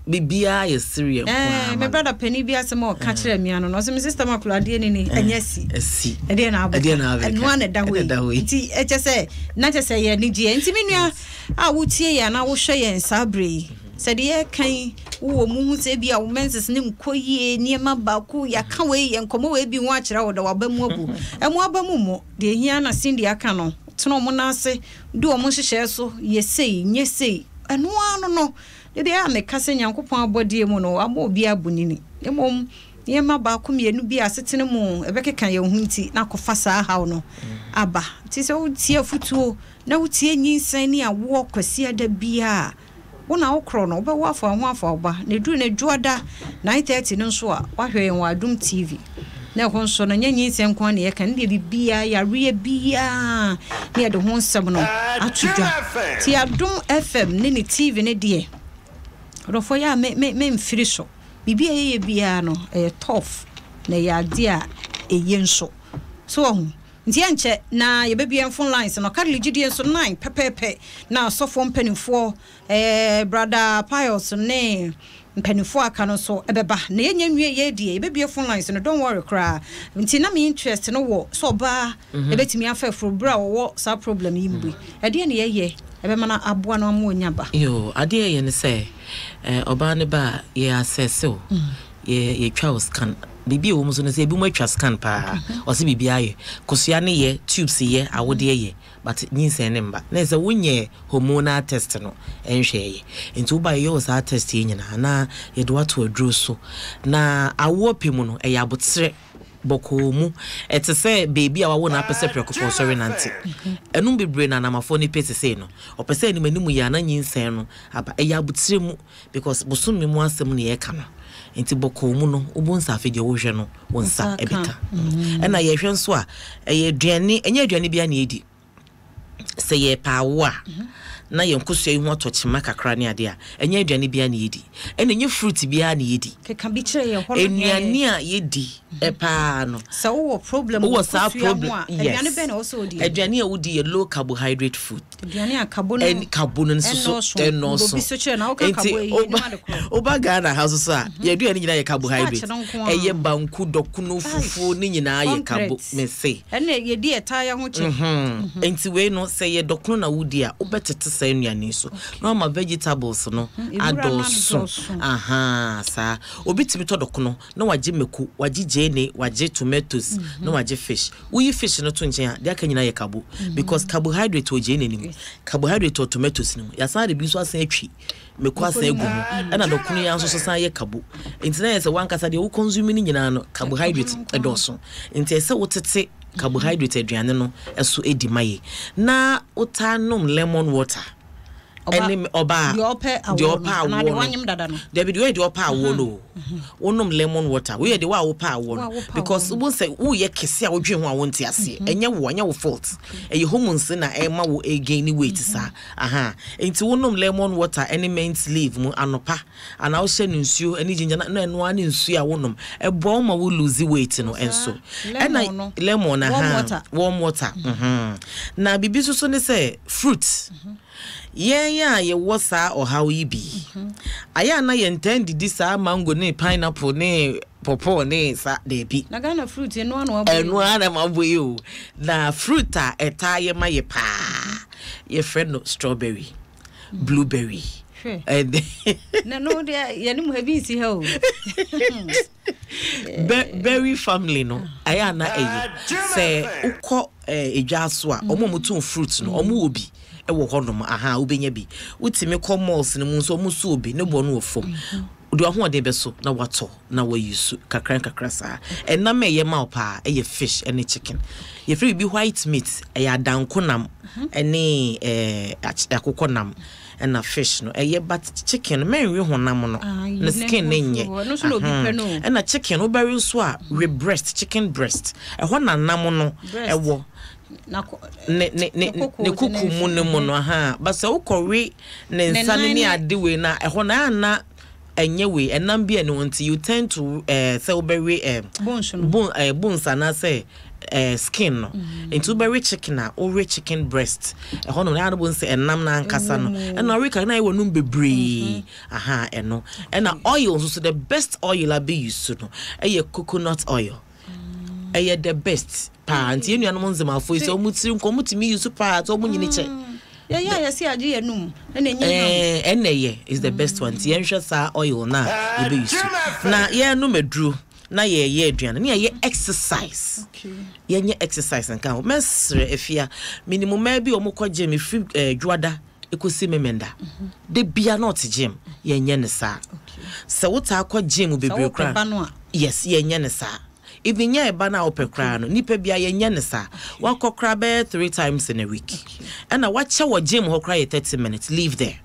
Biribiara yɛ sereɛ nko ara ma no. Me brother panin bi asɛm a ɔka kyerɛɛ me ano no, ɔsɛ me sister Makolo adeɛ ni ni, ɛnyɛ asi. Asi. Ɛdeɛ na abɛka. Ɛdeɛ na abɛka. Ɛno ara na ɛda hɔ yi. Nti ɛkyɛ sɛ na kyɛ sɛ yɛ anigyeɛ. Nti me nua a wotie yɛn anaa wohwɛ yɛn saa berɛ yi, sɛ deɛ yɛreka yi wowɔ mu hu sɛ ebi a wo menses no nkɔ yie, nneɛma baako, yɛaka wei, yɛ nkɔmmɔ wei bi ho akyerɛ wo da waba mu abu. Ɛmo aba mu mmɔ. Deɛ ɛhia na Cindy aka no, tena wɔn nan ase, di wɔn nhyehyɛɛ so, yɛ sei, nyɛ sei. Ɛno ara no no, Da biara meka sɛ Nyankopɔn abɔdeɛ mu no, wabɔ obiara bonini. Na mmom nneɛma baako mmienu bi a asetena mu ɛbɛkeka yɛn ho nti na akɔfa saa haw no aba. Nti sɛ wotie afotuo na wotie nyinsɛn ne awoɔ Kwasiada biara a, wo na wokorɔ no, wobɛwo afa wo ho afa wo ba. Na ɛduru no Dwoada 9:30 no nso a, woahwɛ yɛn wɔ Adom TV. Na ɛhɔ nso no, ɛnyɛ nyinsɛn nko ara na yɛka, ɛno deɛ biribiara, yareɛ biara na yɛde ho nsɛm no ato dwa. Nti Adom FM ne ne TV no deɛ, ɔdɔfoɔ yɛ a me, me, memfiri so. Biribi a yɛyɛ biara no, ɛyɛ tough, na ɛyɛ adeɛ a ɛye nso. So wahu? Nti ɛnkyɛ na yɛbɛbue yɛn phone lines no. Kadli gyidie nso, nine pɛpɛɛpɛ na asɔfoɔ mpanimfoɔ Eh, Brada Pius ne mpaninfoɔ a aka no nso bɛba. Na yɛnnya nwie yei deɛ, yɛbɛbue phone lines no, don't worry koraa. Nti na me interest no wɔ sɛ ɔbaa ɛbɛtumi afa afuro berɛ a ɔwɔ saa problem yi mu bi. Ɛdeɛn na yɛyɛ ɛbɛma no aboa no ama wanya ba? Yoo, adeɛ a yɛyɛ ne sɛ, eh, ɔbaa no ba a, yɛ assess wo. Yɛ yɛtwa wo scan. Biribi a ɛwɔ mu nso ne sɛ ebinom atwa scan paa. Ɔse biribiara yɛ. Kosua no yɛ, tubes yɛ, awodeɛ yɛ, but nyinsɛn no mba. Na ɛsɛ sɛ wonyɛ hormonal test no nhwɛeɛ. Nti woba a yɛyɛ wo saa test yi nyinaa na yɛde wo ato aduro so. Na awoɔ pɛ mu no, ɛyɛ aboterɛ bɔkɔɔ mu. Ɛte sɛ beebi a wawo no apɛ sɛ prɛko pɛ ɔsɔre nante. Ɛnom bebree na anamafoɔ no pɛ sesei no. Ɔpɛ sɛ anim anim yi a na nyinsɛn no aba. Ɛyɛ aboterɛ mu. Because bosome mu asɛm na yɛreka no nti bɔkɔɔ mu no wobɛhu sɛ afei deɛ wohwɛ no wo nsa bɛka. Ɛna yɛhwɛ nso a ɛyɛ aduane, ɛnyɛ aduane biara na yɛdi. Sɛ yɛrepɛ awo a na yɛn nkosua yi ho atɔ kyema kakra ne adeɛ a, ɛnyɛ aduane biara na yɛdi. Ɛna ɛnyɛ fruit biara na yɛdi. Keka bi kyerɛ yɛn hɔ no deɛ. Nnuane a yɛdi paa no. Sɛ wowɔ problem wɔ nkosua ho a, aduane bɛn na ɛwɔ sɛ wodi? Aduane a wodi yɛ low carbohydrate food. Aduane a kabo no ɛn kabo no nso so ɛnnɔɔso. ɛnnɔɔso. Obi so kyerɛ na woka Nti kabo yi woba anim ade korɔ. woba Ghana ha nso so a yɛn aduane nyinaa yɛ carbohydrate. Starch no nko ara. Ɛyɛ banku, dɔkono, fufuo ne nyinaa yɛ kabo. Concrete. Mese. Ɛnna yɛdi ɛtaa yɛ ho kyɛ. Mhm. Nti wei no sɛ yɛ dɔkono na wodi a wobɛtete saa nnuane yi so na wama vegetables no Nwura no adɔɔso. adɔɔso. Ahaa saa. Obi tumi tɔ dɔkono na wagye mako, wagye gyeene, wagye tomatoes, na wagye fish. Woyi fish no to nkyɛn a, deɛ aka nyinaa yɛ carbo. Because carbohydrate wɔ gyeene no mu, carbohydrate wɔ tomatoes no mu. Yɛasan de bi nso asan atwi mako asan agu mu, ɛna dɔkono yi ara nso so san yɛ carbo. Nti na yɛ sɛ wankasa deɛ wo consume no nyinaa no, carbohydrate dɔɔso. Nti ɛsɛ sɛ wotete carbohydrate aduane no so di ma yɛ. Na wotaa nom lemon water. Ɛne ɔbaa deɛ ɔpɛ deɛ awoɔ ɔpɛ no anaa awoɔ deɛ no wanyem dada no. Dabi deɛ ɔyɛ deɛ ɔpɛ awoɔ no o wonom lemon water woyɛ deɛ wo a wopɛ awoɔ Wo a no wopɛ because awoɔ no. wobɛhu sɛ woyɛ kɛse a wodwen ho a wonte aseɛ ɛnyɛ wo ɛnyɛ wo fault ɛyɛ hormones na ɛma wo gain weight saa aha nti wonom lemon water ɛne mint leaf mu anɔpa anaa wohyɛ no nsuo ɛne ginger na na ɛno ara ne nsuo a wonom ɛboa wo ma wo lose weight no Saa nso lemon ɛna no lemon warm aha water. warm water mhm na biribi nso so ne sɛ fruit Yɛn a yɛwɔ saa ɔhaw yi bi yi, ayɛ a na yɛntaa ndidi saa mango ne pineapple ne pawpaw ne saa, daabi. Na Ghana fruit ɛno ara na wabɔ yi Ɛno o. ara na mabɔ yi o. Na fruit a ɛtaa yɛ ma yɛ paa, yɛfrɛ no strawberry, blueberry. Hwɛ. Ɛne Na no deɛ yɛne mu ha bi nsi ha o. Berry family no, ayɛ a na ɛyɛ. Sɛ wokɔ edwa so a, wɔn a wɔtɔn fruit no, wɔn wɔ bi wɔ hɔnom. Aha, wobɛnya bi. Wotumi kɔ malls no mu nso, wɔn nso wɔ bi. Ne boɔ no wɔ fam. Wode w'ahoɔden bɛso na woatɔ na woayi su kakra nkakra saa. Ɛnam a ɛyɛ ma wo paa yɛ fish ne chicken. Yɛfrɛ biribi white meat, ɛyɛ adanko nam ne akokɔ nam. Ɛna fish no ɛyɛ but chicken no mɛnwe honam no ne skin no nyɛ ɛna chicken wobɛwe nso a we breast chicken breast ɛhɔ na nam no ɛwɔ ne ne ne ne kuku mu ne mu no aha but sɛ wokɔ we ne nsa ne ne ade wei na ɛhɔ na ana ɛnyɛ wei ɛnam bi ɛne nti you tend to ɛɛ eh, sɛ wobɛwe ɛɛ eh, bones no bone ɛɛ eh, bones anaasɛ ɛɛ skin no mm. nti wobɛwe chicken a wowe chicken breast ɛhɔ nom na bo nsɛ ɛnam no ankasa no ɛna wowe kakra na ayɛ wɔnum bebree mm-hmm. aha ɛno ɛna oil nso so the best oil a bɛ use no ɛyɛ coconut oil mm. ɛyɛ the best paa nti yɛn nuanom nzemafo yi sɛ wɔn tiri nkɔ wɔn tumi use paa sɛ wɔn nyini kyɛ. Mm. Yɛyɛ a yɛse agye yɛn num ɛna ɛnyɛ ham. Ɛɛ ɛna ɛyɛ is the best one nti yɛnhwɛ saa oil no a yɛbɛ use na yɛnom aduro na yɛyɛ aduane ne yɛyɛ exercise yɛnyɛ exercise nka ho mɛsrɛ afia minimu mmaa bi wɔn kɔ gym efiri ɛɛ dwoada ekosi memenda de bia na ɔte gym yɛnyɛ ne saa sɛ wotaa kɔ gym bebree koraa yes yɛnyɛ ne saa. Even nyɛ ɛba no a wopɛ koraa no, nipa bia yɛnyɛ no saa. Wakɔ koraa bɛyɛ 3 times in a week. Ɛna wakyɛ wɔ gym hɔ koraa yɛ 30 minutes, leave there.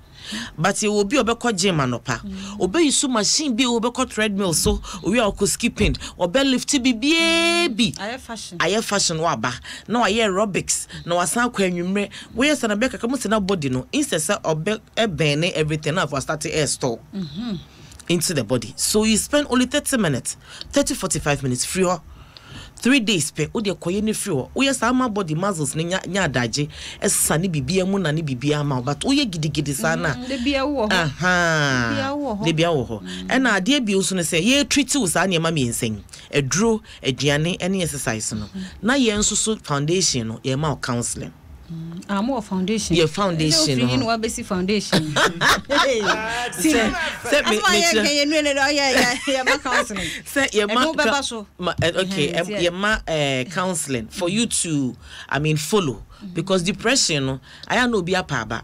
But yɛwɔ obi a ɔbɛkɔ gym anɔpa, ɔbɛyi so machine bi, ɔbɛkɔ treadmill so, owi a ɔkɔ skipping, ɔbɛ lift biribiara bi. Ayɛ fashion. Ayɛ fashion waba na wayɛ aerobics na wasan akɔ anwummerɛ. Woyɛ sɛ na bɛyɛ kakra mu sɛ na body no instead sɛ ɔbɛ ɛbɛn ne everything na afɔ start air store into the body. So you spend only 30 minutes, 30 45 minutes free hɔ. 3 days pɛ wode kɔyɛ ne firi hɔ. Woyɛ saa ma body muscles no nya nya adagye ɛsa ne biribiara mu na ne biribiara ma wo, but woyɛ gidigidi saa na De bia wowɔ hɔ. Aha. Bia wowɔ hɔ. De bia wɔ hɔ. Ɛna adeɛ bio nso no sɛ yɛ treat wo saa nneɛma mmiɛnsa yi, aduro, aduane ne exercise no, na yɛn nso so foundation no yɛma wo counseling. Ah, mo wɔ foundation. Yɛ foundation no. Ɛsɛ wabɛsi foundation. Sɛ sɛ me me kyerɛ. Asoma yɛ nue ne ɔyɛ yɛ yɛ ma counseling. Sɛ yɛ ma. Ɛno bɛba so. Ma okay yɛ ma counseling for you to, I mean, follow because depression no ayɛ na obi apa aba.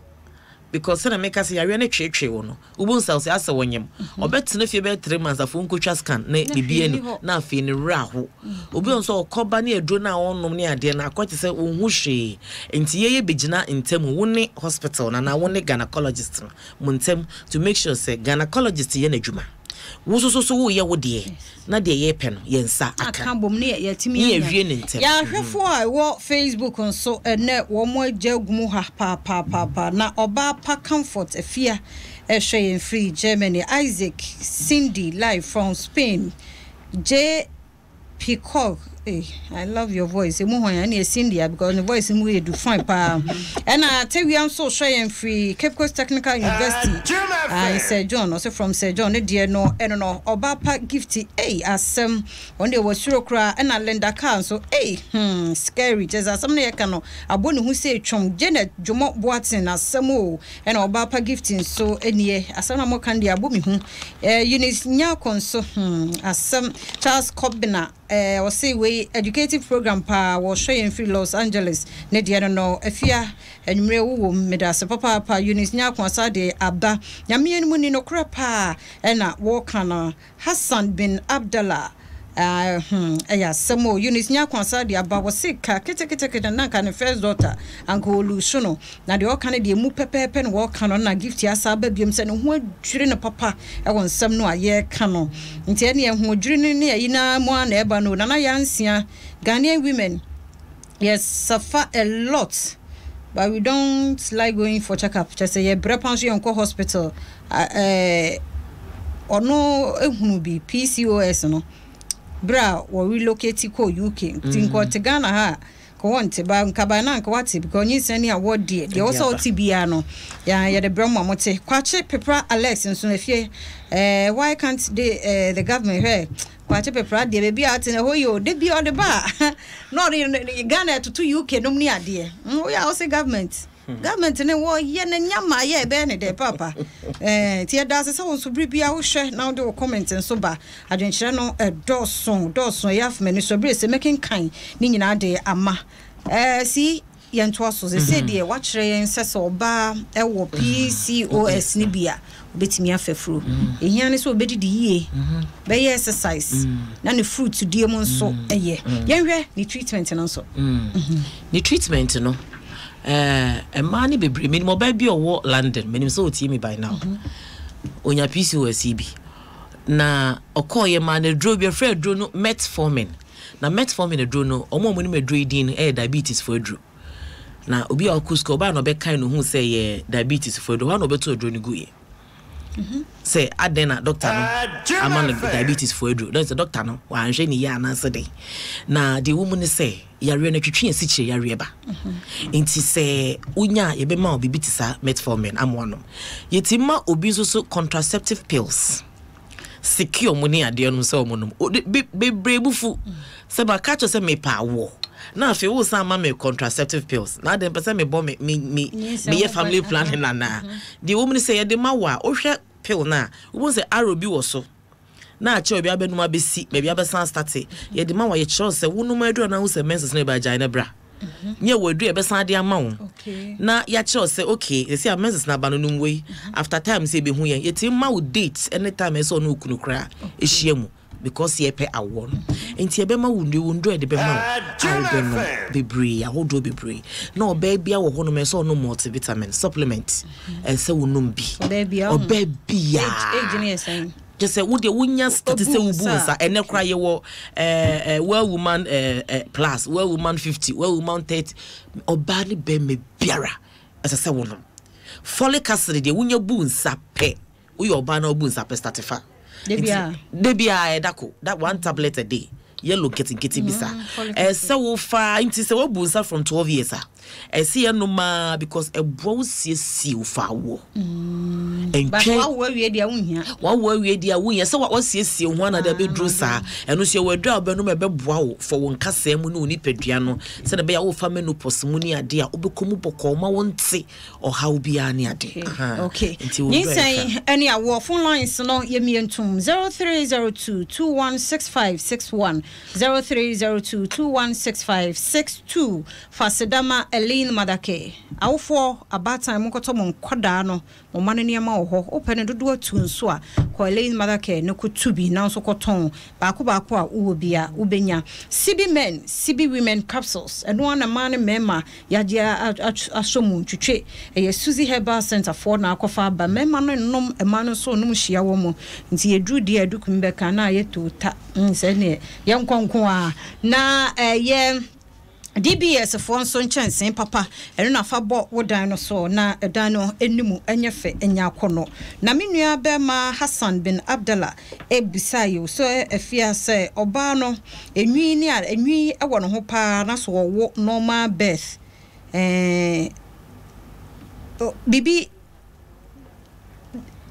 Because sɛnea meka sɛ yareɛ no tweetwee wo no, wobɛhu sɛ ɔsɛ asɛ wɔnyem. Ɔbɛtena fie bɛyɛ 3 months afei nkɔtwa scan na biribi ani na afei ne werɛ aho. Obi wɔ nso ɔkɔba ne aduro no a ɔnom ne adeɛ no akɔ te sɛ ɔnhu hwee. Nti yɛyɛ bɛgyina ntam, wo ne hospital no anaa wo ne gynecologist no mo ntam to make sure sɛ gynecologist yɛ n'adwuma. Wo nso so so woyɛ wo deɛ na deɛ yɛpɛ no yɛn nsa aka. Aka bom ne yɛtumi Ne yɛwie ne ntɛm. Yɛahwɛfoɔ a ɛwɔ Facebook nso, ɛnɛ wɔn agya agu mu ha paapaapaa. Na ɔbaa pa Comfort Afia ɛhwɛ yɛn firi Germany, Isaac Cindy live from Spain, J Peacock, eh, I love your voice. Emu hwan ɛne Cindy a, because ne voice mu yɛ du fine paa. Ɛna Tewia nso hwɛ yɛn firi Cape Coast Technical University. Ah, Sir John, ɔsɛ from Sir John ne deɛ no ɛno no. Ɔbaa pa Gift, ei, asɛm. Ɔno deɛ wɔsuro koraa. Ɛna Linda Carr nso, ei, scary. Kyerɛ sɛ asɛm no yɛka no abɔ ne ho sɛ twom. Janet Dwomo Boateng, asɛm o. Ɛna ɔbaa pa Gift nso nie, asɛm na moka no deɛ abɔ me hu. Eunice Nyako nso, asɛm. Charles Kobina, ɔse wei educative program paa, wɔhwɛ yɛn firi Los Angeles ne deɛ no. Afia, anwummerɛ wowɔ mu, meda ase papaapa. Eunice Nyako asa de aba, Nyameɛ no mu ni nokorɛ paa ɛna wɔka no. Hassan bin Abdallah, ɛyɛ asɛm o. Eunice Nyako asa de aba, wɔse ka ketekete na nka ne first daughter anka ɔlusu no, na deɛ ɔka no deɛ mu pɛpɛɛpɛ na wɔka no. Na Gift asa aba biom sɛ ne ho adwiri no papa ɛwɔ nsɛm no a yɛreka no, nti ɛne ɛho adwiri no ne ayi na mu a na ɛba no. Nana Yansia, Ghanaian women, yes, suffer a lot but we don't like going for checkup. Kyerɛ sɛ yɛbrɛ pa nso yɛnkɔ hospital. Ɔno ehunu bi PCOS no berɛ a wɔ relocate kɔ UK, nti nka ɔte Ghana ha a ka wɔnte ba nka ba na nka wate, because nyinsɛn ne awɔ deɛ deɛ wɔsɛ ɔte biara no yɛde brɛ mu a mote. Kwakye Pepra Alex nso efie, why can't they, the government hwɛ Kwakye Pepra deɛ, baabi a ate na ɛhɔ yi o, de bi ɔde ba a na ɔde Ghana ɛtoto UK nom ne adeɛ. Woyɛ a wɔsɛ government ne wɔyɛ no nyama yɛ ɛbɛyɛ ne dɛ papa. Nti yɛda ase sɛ wo nso bere bia wohwɛ na wode wo comment nso ba. Adwenkyerɛ no ɛdɔɔso dɔɔso, ɛyɛ afomani so bere sɛ mɛkenkan ne nyinaa de ama. Si yɛntoa so sɛ sɛ deɛ wakyerɛ yɛn sɛ ɔbaa ɛwɔ PCOS ne bi a obɛtumi afa furo, ɛhia ne sɛ obɛdidi yie, bɛyɛ exercise, na ne fruit die mu nso ɛyɛ. Yɛnhwɛ ne treatment no nso. Ne treatment no, mmaa no bebree, menim ɔbaa bi a ɔwɔ London, menim sɛ ɔtie me by now. Onya PCOS yi bi na ɔkɔɔyɛ maa no aduro bi, ɛfrɛ aduro no metformin. Na metformin aduro no, ɔmo a ɔmo nim aduro yi din no, ɛyɛ diabetes fo aduro. Na obi a ɔkɔ sukuu, ɔbaa na ɔbɛkan no hu sɛ ɛyɛ diabetes fo aduro hɔ a na ɔbɛto aduro no gu yɛ sɛ adɛn na doctor no ama no diabetes fo aduro, na sɛ doctor no wanhwɛ ne yie anaasɛ dɛn. Na deɛ ɛwɔ mu ne sɛ yareɛ no twitwi asikyire yareɛ ba, nti sɛ wonya a yɛbɛma wo biribi te saa metformin amoa nom. Yɛtumi ma obi nso so contraceptive pills secure mu ne adeɛ nom sɛ ɔmo nom. Bebree bufu sɛ maka kyerɛ sɛ mepa awoɔ na afei wo san ma me contraceptive pills, na adeɛ mpɛ sɛ mebɔ me me me meyɛ family planning anaa. Deɛ ɛwɔ mu ne sɛ yɛde ma wo a, wohwɛ pill no a, wobɛhu sɛ arrow bi wɔ so na akyerɛ baabi abɛnum abɛsi baabi abɛsan start. Yɛde ma wo a, yɛkyerɛ sɛ wonom aduru anaa wo sɛ menses no ɛba agyae no bra nyɛ wɔ aduru a yɛbɛsan de ama wo na yɛakyerɛ sɛ okay, yɛsɛ a menses no aba no, nom wei after time sɛ yɛbɛhu yɛn. Yɛtumi ma wo date ne time ɛsɛ ɔne wo kunu koraa ɛhyia mu because yɛpɛ awoɔ no, nti yɛbɛma wo nnuro, wo nnuro a yɛde bɛma wo a wobɛnom bebree ahodoɔ bebree. Na ɔbaa bia wɔ hɔnom ɛsɛ ɔnom multivitamin supplement, ɛsɛ wonom bi. Ɔbaa biaa kyɛ sɛ wodeɛ wonya start sɛ wobu nsa. Ɛnɛ koraa yɛwɔ Well Woman Plus, Well Woman 50, Well Woman 30. Ɔbaa ne bɛrima biara ɛsɛ sɛ wonom folic acid. Deɛ wonya bu nsa pɛ, woyɛ ɔbaa na wobu nsa pɛ, start fa da biara ɛda ko that one tablet a day, yellow nketenkete bi saa ɛsɛ wofa. Nti sɛ wobu nsa from 12 years a Ɛsɛ yɛnom aa because ɛboa wo siesie wo fa awoɔ. But Ɛntwɛn wawo awie deɛ wonhia. Wawo awie deɛ a wonhia sɛ wasiesie wo ho ana de abɛduru saa. Ɛno nso yɛwɔ aduru a wobɛnom a ɛbɛboa wo for wo nkasɛɛ mu ne wo nipadua no sɛdeɛ ɛbɛyɛ a wofa menopause mu ne adeɛ a wobɛkɔ mu bɔkɔɔ ma wonte ɔhaw biara ne ade. Ahaa. Okay. Nti wɔ aduru a yɛfa. Nyinsɛn ne awoɔ phone lines no yɛmmie ntom 0302 216561 0302 216562 Fa aseda ma Eileen Madake. Awofoɔ, abaatan monkɔtɔ mo nkwadaa no, mo mma no nneɛma wɔ hɔ. Wopɛ no dodoɔ atu nso a, kɔ Eileen Mother na kɔtu bi na wo nso kɔtɔn. Baako baako a wowɔ bi a, wobɛnya. Sibi Men, Sibi Women Capsules, ɛno ara na mmaa ne mmarima yɛagye asɔ mu ntwitwe. Ɛyɛ Suzy Herbal Centre foɔ na akɔfa aba. Mmarima no nnom, mmaa no nso nnom hyia wɔn. Nti yɛduru deɛ a Adukumi bɛka na ayɛ toota. Sɛ neɛ yɛnkɔ nko ara. Na ɛyɛ. DBS foɔ nso nkyɛnsee papa, ɛno na fa bɔ wo dan no so na dan no anim nyɛ fɛ nyɛ akɔnnɔ. Na me nua barima Hassan bin Abdallah bisaa yo sɛ afia sɛ ɔbaa no nwi ne a nwi wɔ ne ho paa na so ɔwo normal birth eh, biribi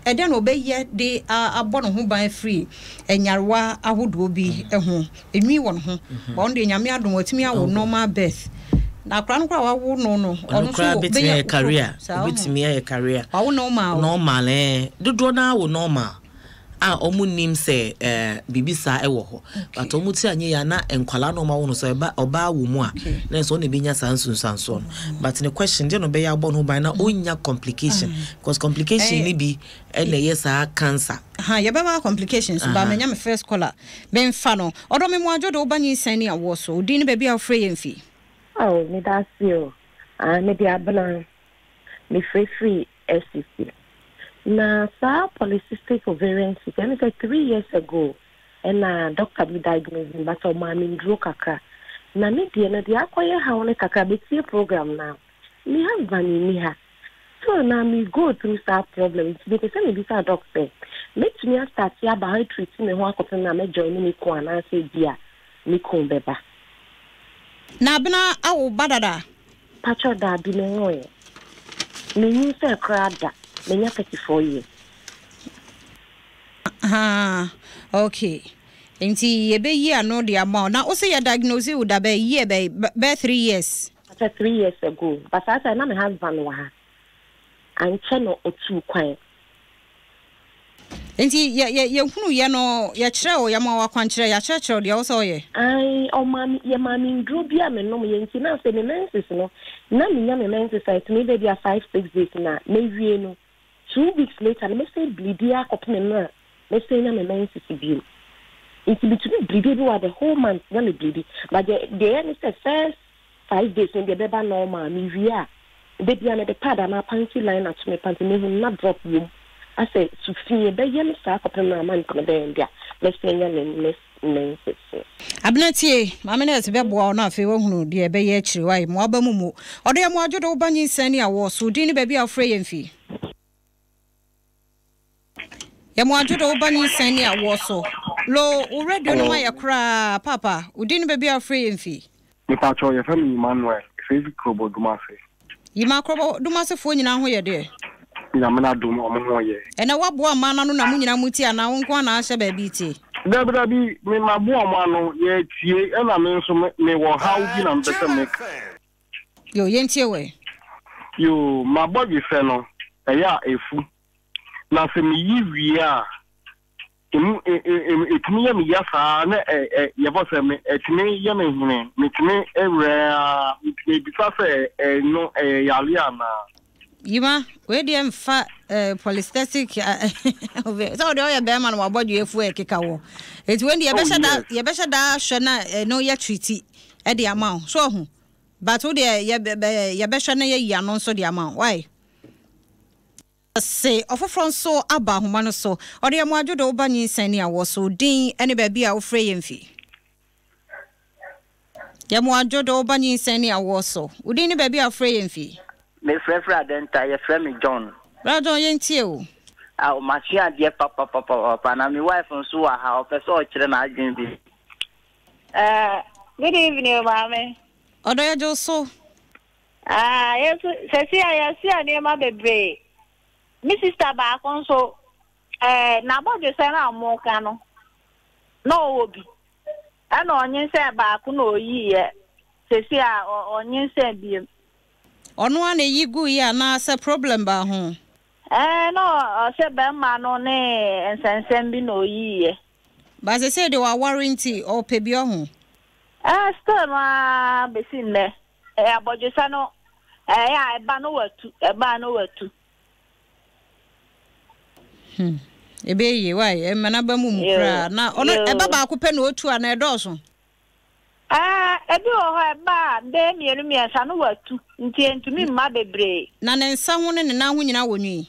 Ɛdɛn na ɔbɛyɛ de abɔ ne ho ban afiri nyarewa ahodoɔ bi ho? Enwi wɔ ne ho. But ɔno deɛ Nyame adom watumi awo normal birth. Na akwadaa no koraa a wawo no no, ɔno nso koraa bɛtumi bɛnya ayɛ career. Saa ɔho. Obɛtumi ayɛ career. Wawo normal o. Normal ɛɛ. Dodoɔ no ara wo normal a wɔn nnim sɛ ɛɛ biribi saa ɛwɔ hɔ. But wɔn ti anyɛ yie a na nkwadaa na wɔn awo no so ɛba ɔbaa wɔ mu a na ɛsɛ ɔna ebenya saa nsunsuansoɔ no. But ne question deɛ na ɔbɛyɛ abɔ ne ho ban na ɔnnya complication because complication ne bi ɛna ɛyɛ saa cancer. Ha yɛbɛba complications so ba manya me first caller memfa no ɔdɔ me mo adwo de woba nyinsɛn ne awoɔ so wo din ne baabi a wofrɛ yɛn fi. Oh meda ase o ah mede abena mefrɛ firi SCC na saa polycystic ovarian cyst ɛne sɛ 3 years ago ɛna doctor bi diagnose me but ɔmaa me nduro kakra na me deɛ no deɛ akɔyɛ haw no kakra metie program no a me husband nni ha so na me go through saa problem nti mepɛ sɛ mebisa doc sɛ mɛtumi astart aba ha treat me ho akɔpem na mɛjoin ne me kun anaasɛ bi a me kun bɛba. Na abena awo ba dada? Pacho daabi me nwoeɛ. Menyinsɛn koraa da, manya 34 years. Ahaa ok nti yɛbɛyi ano de ama wo. Na wose yɛ diagnose wo da bɛn, year bɛn, bɛyɛ 3 years? Pacho 3 years ago, but saa time na me husband wɔ ha, ankyɛ na ɔtuu kwan. Nti yɛ yɛ yɛhunu yɛ no yɛkyerɛ wo, yɛma wo akwankyerɛ, yɛakyerɛkyerɛ wo deɛ ɛwɔ sɛ woyɛ? Ae, ɔmaa me, yɛmaa me nduro bi a menom yɛ nti na afei me menses no, na menya me menses a ɛtumi ba bi a 5, 6 days na mewie no, 2 weeks later no mɛsan bleedi akɔpem mmerɛ a mɛsan nya me menses bio. Nti metumi bleedi bi wɔ the whole month na me bleedi, but deɛ deɛ ɛyɛ ne sɛ first 5 days no deɛ ɛbɛba normal, mewie a da biara mede pad anaa panty liner to me panty, mehu no na drop wɔ mu asɛ sufi ɛbɛyɛ me saa kɔpem mmerɛ a month no bɛyɛ deɛ a mɛsan anya me next menses no. Abena tie, Maame Nurse bɛboa wo na afei woahunu deɛ ɛbɛyɛ akyire. Wai, mo aba mu mmu. Ɔdɔ yɛ mo adwo de wo ba nyinsɛn ne awoɔ so. Wo din ne baabi a wofrɛ yɛn fi. Yɛ mo adwo de wo ba nyinsɛn ne awoɔ so. Lo, wo radio no ma yɛ koraa. Paapa, wo din ne baabi a wofrɛ yɛn fi. Mepakyɛw, yɛfrɛ me Emmanuel, mefrɛ fi Krobo Dumase. Yima Krobo Dumasefoɔ nyinaa ho yɛ deɛ? Nyame n'adom, ɔmo ho yɛ. Ɛnɛ woaboa mmaa no ano na mo nyinaa motie anaa wo nko ara na ahyɛ baabi retie? Dabi dabi, me maboa ɔmo ano, yɛretie, ɛna me nso me mewɔ haw bi na mepɛ sɛ meka. Yoo, yɛntie wo ɛ. Yoo, m'abɔdwesɛ no, ɛyɛ a ɛfu, na sɛ meyi wie a, Emu e e e etumi yɛ me ya saa na ɛ ɛ yɛbɔ sɛ me ɛtumi yɛ me hene metumi werɛ ara nti mebisa sɛ ɛno ɛyɛ yareɛ anaa. Yima, wei deɛ mfa eh, polysthetic sɛ wode ɔyɛ bɛrima no wabɔdwe afu a ɛkeka wɔ nti wei deɛ Oh yɛbɛhyɛ da yes. yɛbɛhyɛ da ahwɛ na ɛno yɛ treati ɛde ama wo so ɔho but wo deɛ yɛbɛhwɛ na yɛyi ano nso de ama wo why Se ɔfoforɔ nso aba ahoma no so. Ɔde yɛ mo adwo de wo ba nyinsɛn ne awoɔ so. Wo din ne baabi a wofrɛ yɛn fi. Yɛ mo adwo de wo ba nyinsɛn ne awoɔ so. Wo din ne baabi a wofrɛ yɛn fi. Mefrɛfrɛ Adenta, yɛfrɛ me John. Bra John yɛntie wo. Ao masua adeɛ papapapapa na me wife nso wɔ ha ɔpɛ sɛ ɔkyerɛ n'adwene bi. Eh, good evening, maame. Ɔdɔ yɛgye wo so. Ah, yɛn nso sɛsi a yɛasua nneɛma bebree. Me sista baako nso, ɛɛ n'abɔdwesɛ no a wɔka no, na ɔwɔ bi. Ɛna ɔnyinsɛn baako na oyiiɛ. Sɛsi a ɔnyinsɛn biem. Ɔno ara na eyi guiɛ anaa sɛ problem baa ho? Ɛɛ na ɔsɛ bɛrima no ne nsɛnsɛm bi na oyiiɛ. But sɛsei deɛ waware nti ɔpɛ bi ɔho? Ɛɛ still no ara besi nnɛ. Ɛyɛ abɔdwesɛ no ɛyɛ a ɛba no watu ɛba no watu. Hmm. Ebe yie wai ɛma n'aba mu mu koraa na ɔno ɛba baako pɛ na otu a na ɛdɔɔso. Ɛɛ ebi wɔ hɔ ɛba a bɛyɛ mmienu mmiɛnsa no watu nti entumi mma bebree. Na ne nsa ho ne ne nan ho nyinaa wɔ nwi.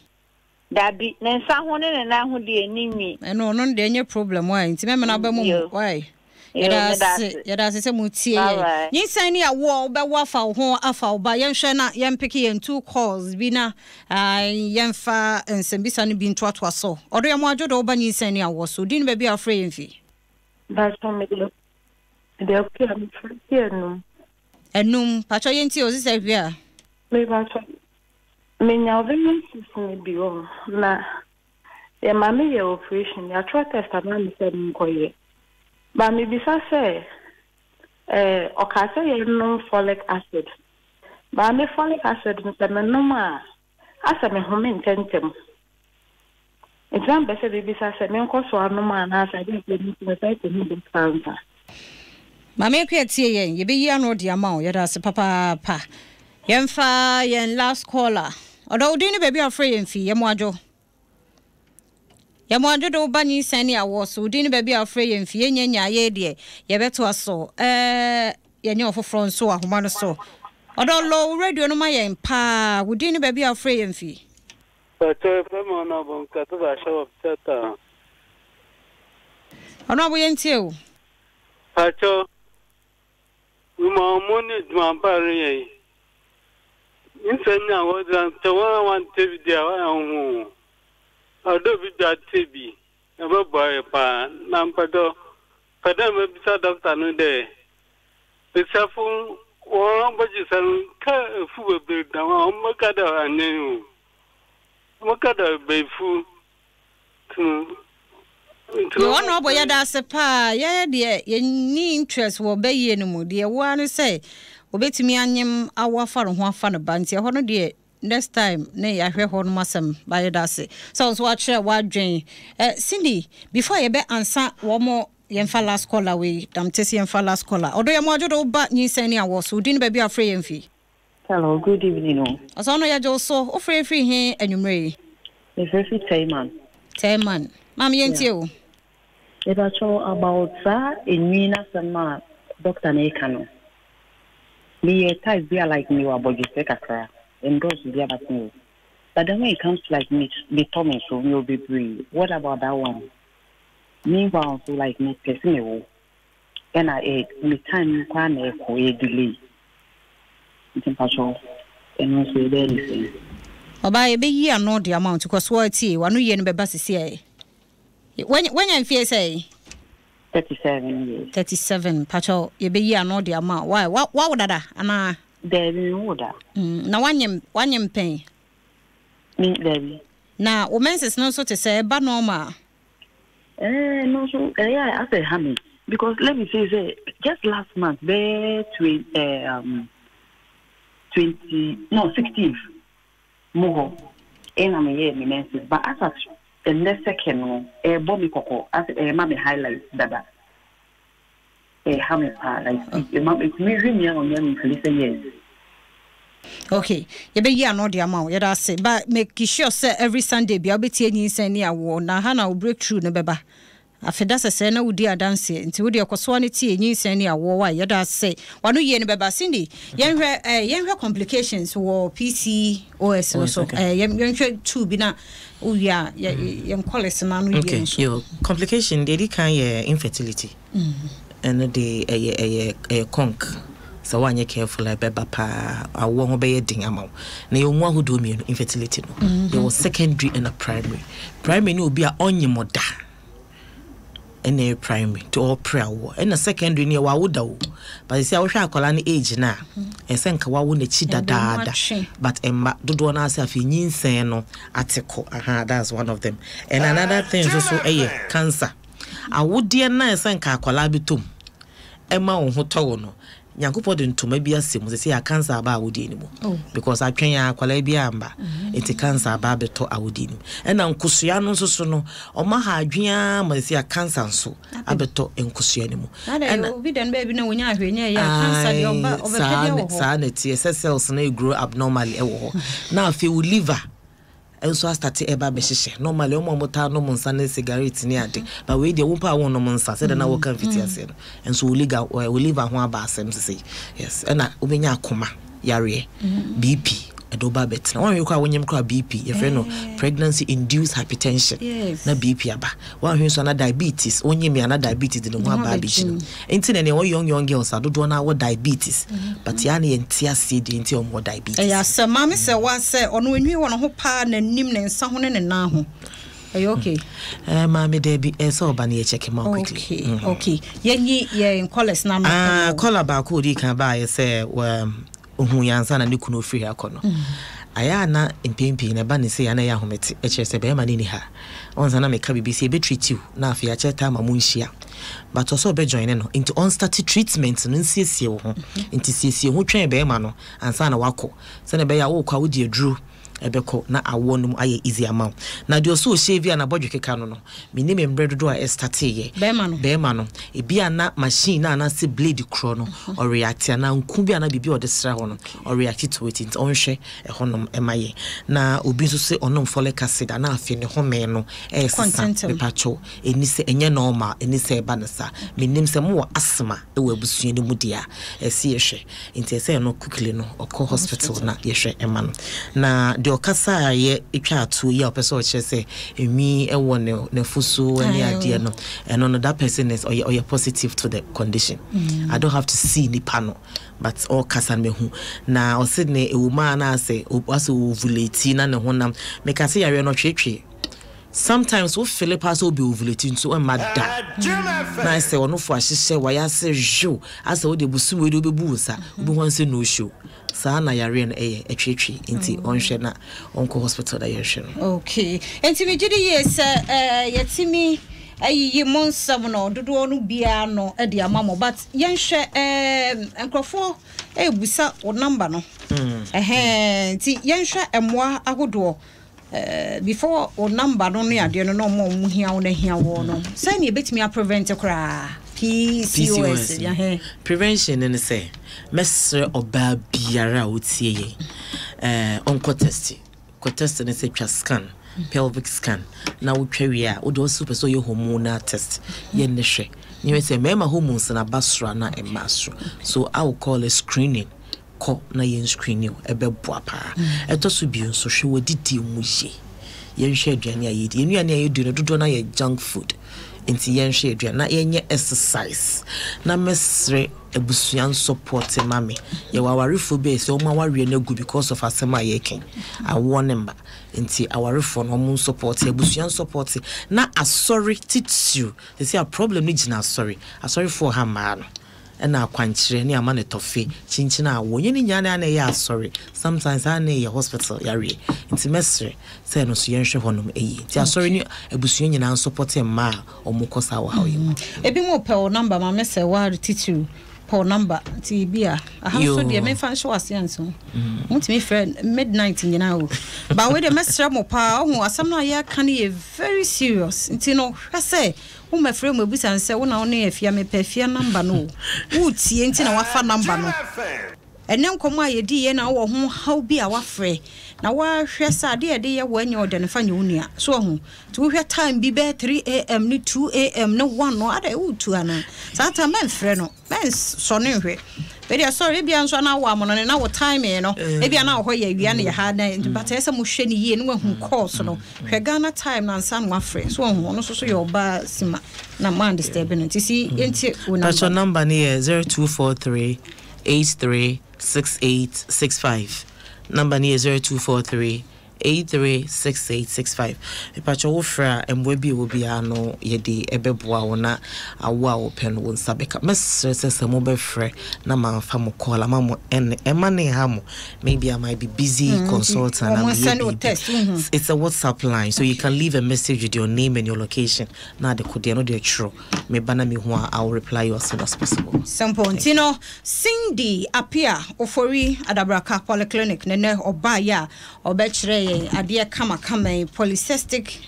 Dabi, ne nsa ho ne ne nan ho deɛ ɛnni nwi. Ɛno ɔno no deɛ ɛnyɛ problem wai nti mɛma no aba mu mu wai. Yɛda ase yɛda ase sɛ mo tie yɛn. Nyinsɛn ne awoɔ wobɛwo afa wo ho afa wo ba yɛnhwɛ na yɛmpeke yɛn two calls bi na yɛmfa nsɛmbisa no bi ntoatoa so. Ɔdɔ yɛ mo adwo dɔ woba nyinsɛn ne awoɔ so. Din ne baabi a wofrɛ yɛn fi. Mpatsɔ mede mede akua mefrɛ fi anum. Anum patsɔ yɛntie o sisɛ hwia. Mepatsɔ Menya ovarian cyst no bi wɔ hɔ na yɛma me yɛ operation yɛatwerɛ test ama me sɛ menkɔyɛ but mebisa sɛ eh, ɔkaa sɛ yɛnom folic acid but me folic acid no sɛ menom a asɛ mehome ntɛntɛm. Nti na mepɛ sɛ mebisa sɛ menkɔ so anom anaasɛ adeɛ a ɛbɛyɛ nti mɛsan akɔhu dɔkta ansa. Maame Akua tie yɛn, yɛbɛyi ano de ama wo, yɛda ase papaapa. Yɛmfa yɛn last caller. Ɔdɔ wo din ne baabi a wofrɛ yɛn fi, Yɛmoadwo. Yɛmoadwo de wo ba nyinsɛn ne awoɔ so, wo din ne baabi a wofrɛ yɛn fi, yɛnyɛ nyaa yei deɛ, yɛbɛtoa so. Ɛɛ yɛnyɛ ɔfoforɔ nso wɔ ahoma no so. Ɔdɔ low wo radio no ma yɛn paa, wo din ne baabi a wofrɛ yɛn fi. Pakyɛ yɛfrɛ me Honourable Nkase Bahyɛ wɔ Psɛtaa. Honourable yɛntie wo. Pakyɛ mema ɔmo ne dwuma pa reyɛ yi. Nsɛm nya wɔdze sɛ wɔn a wɔnte bi deɛ wɔn ho. Ɔdɔ bi dwa te bi ɛbɛboa yɛ paa na mpɛdɔ pɛ dɛ mebisa dɔkta no dɛ besiafo wɔn bɔgye sɛ no ka efu bebree da ho a wɔn bɛka dɛ anyɛ o wɔn bɛka dɛ befu tunu nti Yo ɔno ɔbɔ yɛda ase paa yɛyɛ deɛ yɛnni interest wɔ bɛyie no mu deɛ ɛwɔ ara ne sɛ obɛtumi anyem awo afa ne ho afa ne ba nti ɛhɔ no deɛ Next time ne yɛahwɛ hɔ nom asɛm ba yɛdase sɛ wo nso wakyerɛ w'adwen eh Cindy before yɛbɛ ansa wɔn yɛnfa last caller wei damte se yɛnfa last caller ɔdɔ yɛ mo adwodo wo ba nyinsɛn ne awɔ so wo din ne baabi a wofrɛ yɛn fi. Hello, good evening o. Ɔsɛ ɔno yɛgye wo so wo frɛ yɛn firi he anwummerɛ yi? Me frɛ firi Teiman. Teiman. Maame yɛntie Yeah. wo. Mepakyɛw about saa enwi n'asɛm no a doctor no reka no. Meyɛ type bi a like mewɔ abɔdwesɛ kakra, ɛndɔɔso biara but mewɔ. But then when it comes to like me metɔ me so, mewɔ bebree. What about that one? Meanwhile nso like mepɛ sɛ mewo ɛna eh, me time no koraa na ɛkɔ, ɛyɛ delay. Nti mpakyɛw ɛno nso yɛbɛyɛ ne sɛn? Ɔbaa yɛbɛyi ano de ama wo nti kɔ so ara tie, w'ano yie no bɛba sisiɛ. Wanya mfie sɛn? 37 years. 37 mpakyɛw yɛbɛyi ano de ama wo. Why? Wa wawo dada anaa? Daabi menwo da. Mm, na wanyem wanyem pɛn? Me daabi. Na wo menses no nso te sɛ ɛba normal? Eh, no nso ɛyɛ a asɛ ɛha me because let me say sɛ just last month bɛyɛ twen eh, um, 20 no 16th Mo hɔ na me yɛɛ me menses but as at ɛnnɛ second no ɛɛbɔ me kɔkɔ asɛ ɛɛma me highlight dada ɛɛha me paa like ɛma ɛtumi hwɛ me a ɔnyɛ me fili sɛ yes. Okay, yɛbɛyi ano de ama wo. Yɛda ase. But make sure sɛ every Sunday bia wobɛtie nyinsɛn ne awoɔ na ha na wo breakthrough no bɛba. Afe da sɛsɛɛ na wodi adanseɛ nti wodeɛ kɔsoa no tie nyinsɛn ne awoɔ wai yɛda ase wano yie no bɛba Cindy yɛnhwɛ eh, yɛnhwɛ complications wɔ PCOS no so eh, yɛnhwɛ two bi na wowie a yɛn kɔlɛs no ano yie nso. Yo, complication deɛ ɛdi kan yɛ infertility ɛno de ɛyɛ ɛyɛ ɛyɛ conk sɛ woanyɛ careful a ɛbɛba paa awoɔ ho bɛyɛ den ama wo na yɛwɔ mu ahodoɔ mmienu infertility no yɛwɔ secondary ɛna primary primary ne obi a ɔnye mo da. Ɛna ɛyɛ primary nti ɔɔpre awoɔ. Ɛna secondary no yɛ wawo da o but sɛsɛ a wohwɛ akwadaa no age no a ɛsɛ nka wawo n'akyi dadaada but ɛmma dodoɔ no ara sɛ afei nyinsɛn no ate kɔ aha that's one of them. And another thing nso so ɛyɛ cancer awodeɛ no a ɛsɛ nka akwadaa bɛtɔ mu ɛma wo ho tɔ wo no Nyankopɔn de ntoma bi asɛ mu sɛsɛ a cancer aba awodie no mu oh. Because atwɛn a akwadaa bi amba mm-hmm. nti cancer aba abɛtɔ awodie no mu ɛna nkosua no nso so no ɔma ha adwene ara ma sɛsɛ a cancer nso abɛtɔ nkosua no mu ɛna obi dan baabi na wonya ahwɛ nyɛ yɛ cancer deɛ ɔba ɔbɛpɛ deɛ wɔ hɔ saa na ɛteɛ sɛ cells no grow abnormally ɛwɔ hɔ na afei wo liver nso astate ɛba abɛhyehyɛ. Normally wɔn a wɔtaa nom nsa ne cigarette ne ade, but wei deɛ wo mpo a wonnom nsa sɛdeɛ na woka mfitiaseɛ no, nso wo liga wo liver ho aba asɛm sesei. Yes, ɛna wobɛnya akoma yareɛ, BP, ɛde wo ba abɛtena. Woanhwɛ koraa a wonyem koraa BP, yɛfrɛ no pregnancy induced hypertension, na BP aba. Woanhwɛ nso a na diabetes, wonyem a na diabetes de ne ho aba abɛgyina mu. Nti na nea ɛwɔ young young girls a dodoɔ no ara wɔ diabetes but yɛa na yɛnte aseɛ deɛ nti a wɔn wɔ diabetes. Ɛyɛ asɛm. Maame sɛ wa sɛ ɔno enwi wɔ ne ho paa n'anim ne nsa ho ne ne nan ho. Ɛyɛ okay? Eh maame daabi ɛsɛ sɛ ɔba no yɛ check ma wo quickly. Okay okay yɛnyi yɛn callers no ano. Ah caller baako ɔdii kan baayɛ sɛ Ohuu yɛn ansa na ne kunu refiri ha akɔ no. Ayɛ a na mpɛn pii no ɛba no sei a na ɛyɛ ahomete, ɛkyerɛ sɛ barima no nni ha. Wohu sɛ na meka biribi sɛ yɛbɛtreat wo na afei akyɛ time a monhyia. But ɔsɛ ɔbɛjoine no nti ɔnstarte treatment no nsiesie wo ho. Nti siesie ho twɛn barima no ansa na wakɔ sɛdeɛ ɛbɛyɛ a worekɔ a wode aduro ɛbɛkɔ na awoɔ no mu ayɛ easy ama wo. Na deɛ ɔsɛ ɔshave a n'abɔdwe keka no no, mennim mmerɛ dodoɔ a ɛstarteeɛ. Bɛrima no. Bɛrima no. Ebi a na machine no anaasɛ blade korɔ no, ɔreacte anaa nku bi anaa biribi a ɔde sra hɔ no, ɔreacte to it nti ɔnhwɛ ɛhɔnom mma yɛn. Na obi nso se ɔnom folic acid a na afei ne home no ɛresesa. Mepakyɛw, ɛnni sɛ, ɛnyɛ normal, ɛnni sɛ ɛba no saa. Mennim sɛ mowɔ asthma wɔ abusua no mu deɛ a, ɛsɛ yɛhwɛ. Nti ɛsɛ ɛno quickly no ɔkɔ hospital na yɛhwɛ ɛma no. Na deɛ ɔkasaeɛ twaa toɔ yi a ɔpɛ sɛ ɔkyerɛ sɛ nwi wɔ ne n'afu so ne adeɛ no, ɛno no that person is ɔyɛ ɔyɛ positive to the condition. I don't have to see nipa no but ɔkasa no mehu. Na ɔse ne ɛwɔ mu a na asɛ asɛ ovulate na ne honam meka sɛ yareɛ no ɔtweetwee. Sometimes wo fele paa sɛ wo bɛ ovulate nso ɛmma da. Na ayɛ sɛ ɔnofo ahyehyɛ wayɛ ase hwew asɛ wode bosom wei de wobɛbu wo nsa wobɛhu ara sɛ no show. Saa na yareɛ no ɛyɛ ɛtweetwee nti ɔnhwɛ na ɔnkɔ hospital na yɛnhwɛ no. Okay nti megye di yie sɛ eh, yɛtumi ayiyi mo nsɛm no dodoɔ no biara no de ama mo but yɛnhwɛ eh, nkurɔfoɔ ɛrebisa wo number no ɛhɛn nti yɛnhwɛ mmoa ahodoɔ Eh, before wo number no ne adeɛ no na ɔmo a ɔmo hia wo no ahia woɔ no, sɛn na yɛbɛtumi a prevent koraa PCOS? PCOS no, prevention no ne sɛ, mɛsrɛ ɔbaa biara a ɔtie yɛn, eh, ɔnkɔ test. Kɔ test ne sɛ twa scan, pelvic scan, na wotwa wie a, wode ɔsi wopɛ sɛ ɔyɛ hormonal test, yɛ ne hwɛ. Ne hwɛ sɛ mmarima hormones no aba soro anaa ɛmmaa soro. So I will call it screening. Kɔ na yɛn screen wo, ɛbɛboa paa. Ɛtɔ so bio nso, hwɛ w'adidie mu yie. Yɛnhwɛ aduane a yɛdi. Yɛn nnuane a yɛdi no, dodoɔ no ara yɛ junk food. Nti yɛnhwɛ aduane na yɛnyɛ exercise. Na mɛsrɛ abusua nsɔpɔte ma me. Yɛwɔ awarefoɔ bi a ɛsɛ wɔn awareɛ no agu because of asɛm a yɛreka yi. Awoɔ ne mma. Nti awarefoɔ no wɔn nsɔpɔte, abusua nsɔpɔte. Na asɔre titiriw, seesei a problem no gyina asɔre. Asɔrefoɔ ha mmaa no. Ɛna akwankyerɛ ne ama no tɔfe kyinkyin a wɔnyɛ ne nyinaa na ɛyɛ asɔre sometimes a na ɛyɛ hospital yareɛ nti mɛsrɛ sɛ ɛno nso yɛnhwɛ hɔ nom yie nti asɔre ne abusua nyinaa nsɔpɔte mmaa a wɔn kɔ saa ɔhaw yi mu. Ebi mo pɛ wo number maame sɛ wa titiriw pɛ wo number nti bi a aha nso deɛ menfa nhyɛ wase anso motumi frɛ midnight nyinaa o ba wei deɛ mɛsrɛ mo paa ɔho asɛm no a yɛka no yɛ very serious nti no hwɛ sɛ Wo mɛfrɛ mu abisa no sɛ wo na wo ne Afia mepɛ Afia number no o. Woretie nti na wafa number no. Ɛnɛ nkɔmmɔ a yɛdiiɛ na wowɔ ho haw bi a wafrɛ na woahwɛ sɛ adeɛ a yɛde yɛ wo ɛnyɛ ɔdɛ no fa nyɛ wo nua. So wahu? Nti wohwɛ time bi bɛyɛ 3am ne 2am ne 1 no adɛn woretu anaa? Saa time mɛmfrɛ no. Mɛnsɔ no nhwɛ. Wei deɛ sorry ebia nso na wɔ amonɔne na wo timing no ebia na wɔ hɔ yɛ awia na yɛ ha na but ɛyɛ sɛ mohwɛ no yie na wahu course no hwɛ Ghana time no ansa na wafrɛ so wahu ɔno nso so yɛ ɔbaa sima na mo andisturb no nti si yɛntie wo number. Pacho number no yɛ 0243 83 68 65 number no yɛ 0243. 836865. Mepakyɛ wo frɛ a mmoa bi a ɛwɔ biara no yɛde ɛbɛboa wo na awo a wopɛ no wo nsa bɛka. Mɛsrɛ sɛ sɛ mobɛfrɛ na mamfa mo call ama mo ɛne ɛma ne nha mo. Maybe I might be busy mm, consulting and I'm here. It's a WhatsApp line, so you can leave a message with your name and your location. Na de kodeɛ no deɛ twerɛ. Me ba na me hu a, I will reply you as soon as possible. Simple. Nti no, Cindy Appiah Ofori Adabraka Polyclinic ne nɛ ɔbaeɛ a ɔbɛkyerɛ yɛn adeɛ kamakama yi, polycystic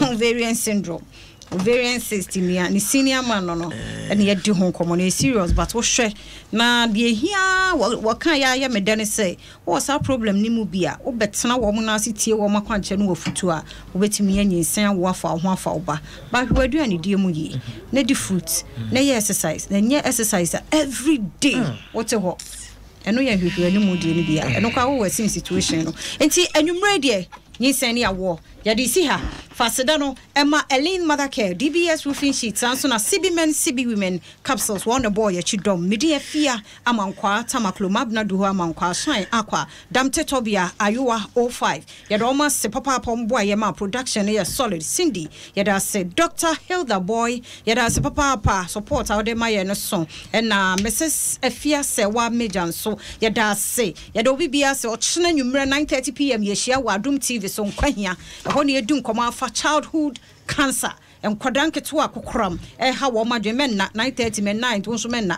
ovarian syndrome, ovarian cyst nua ne senior man no no ɛne yɛdi ho nkɔmmɔ no yɛ serious, but wohwɛ na deɛ ɛhia wɔka yɛ ayɛ me dɛ ne sɛ Wowɔ saa problem no mu bi a, wobɛtena wɔn nan ase tie wɔn akwankyerɛ ne wɔn afutuo a, wobɛtumi anyinsɛn awo afa wo ho afa wo ba. But hwɛ w'aduanedie mu yie, na di fruit, na yɛ exercise, na nyɛ exercise a everyday wote hɔ. Ɛno yɛ nhwehwɛanimu deɛ no bi a, ɛno koraa wowɔ ɛsen situation no. Nti anwummerɛ yi deɛ, nyinsɛn ne awoɔ, yɛde resi ha. Fa aseda no ma Elene Mother Care, DBS Roofing Sheet, saa nso na Sibi Men Sibi Women Capsules, wɔn na ɛbɔɔ yɛn akyi dɔm. Me din Afia. Amankwaa, Tamaklo, Mabena Duho Amankwaa, Shine Akwa, Damte Tɔbea, Ayowa, O five Yɛda wɔn ase papaapa wɔn boa yɛ ma production no yɛ solid Cindy yɛda ase Doctor Hilda Boy yɛda ase papaapa support a wode ma yɛn no so ɛna Mrs Afia Sɛwa Major nso yɛda ase Yɛda obi biara ase Ɔkyena anwummerɛ 9:30 pm yɛhyia wɔ Adom TV so Nkwahia ɛhɔ na yɛdi nkɔmmɔ afa childhood cancer Nkwadaa nketewa a kokoram reha wɔn adwene, mɛnna, 9:30 mɛnna, nti wo nso mɛnna,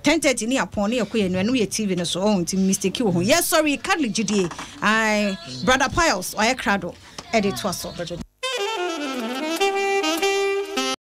10:30 ne yɛapɔn ne yɛkɔ yɛn ɛno yɛ TV no so, oh, nti mistake wɔ ho. Yɛsɔre Catholic gyidie, ae, Brother Pius, ɔyɛ krado ɛde toa so.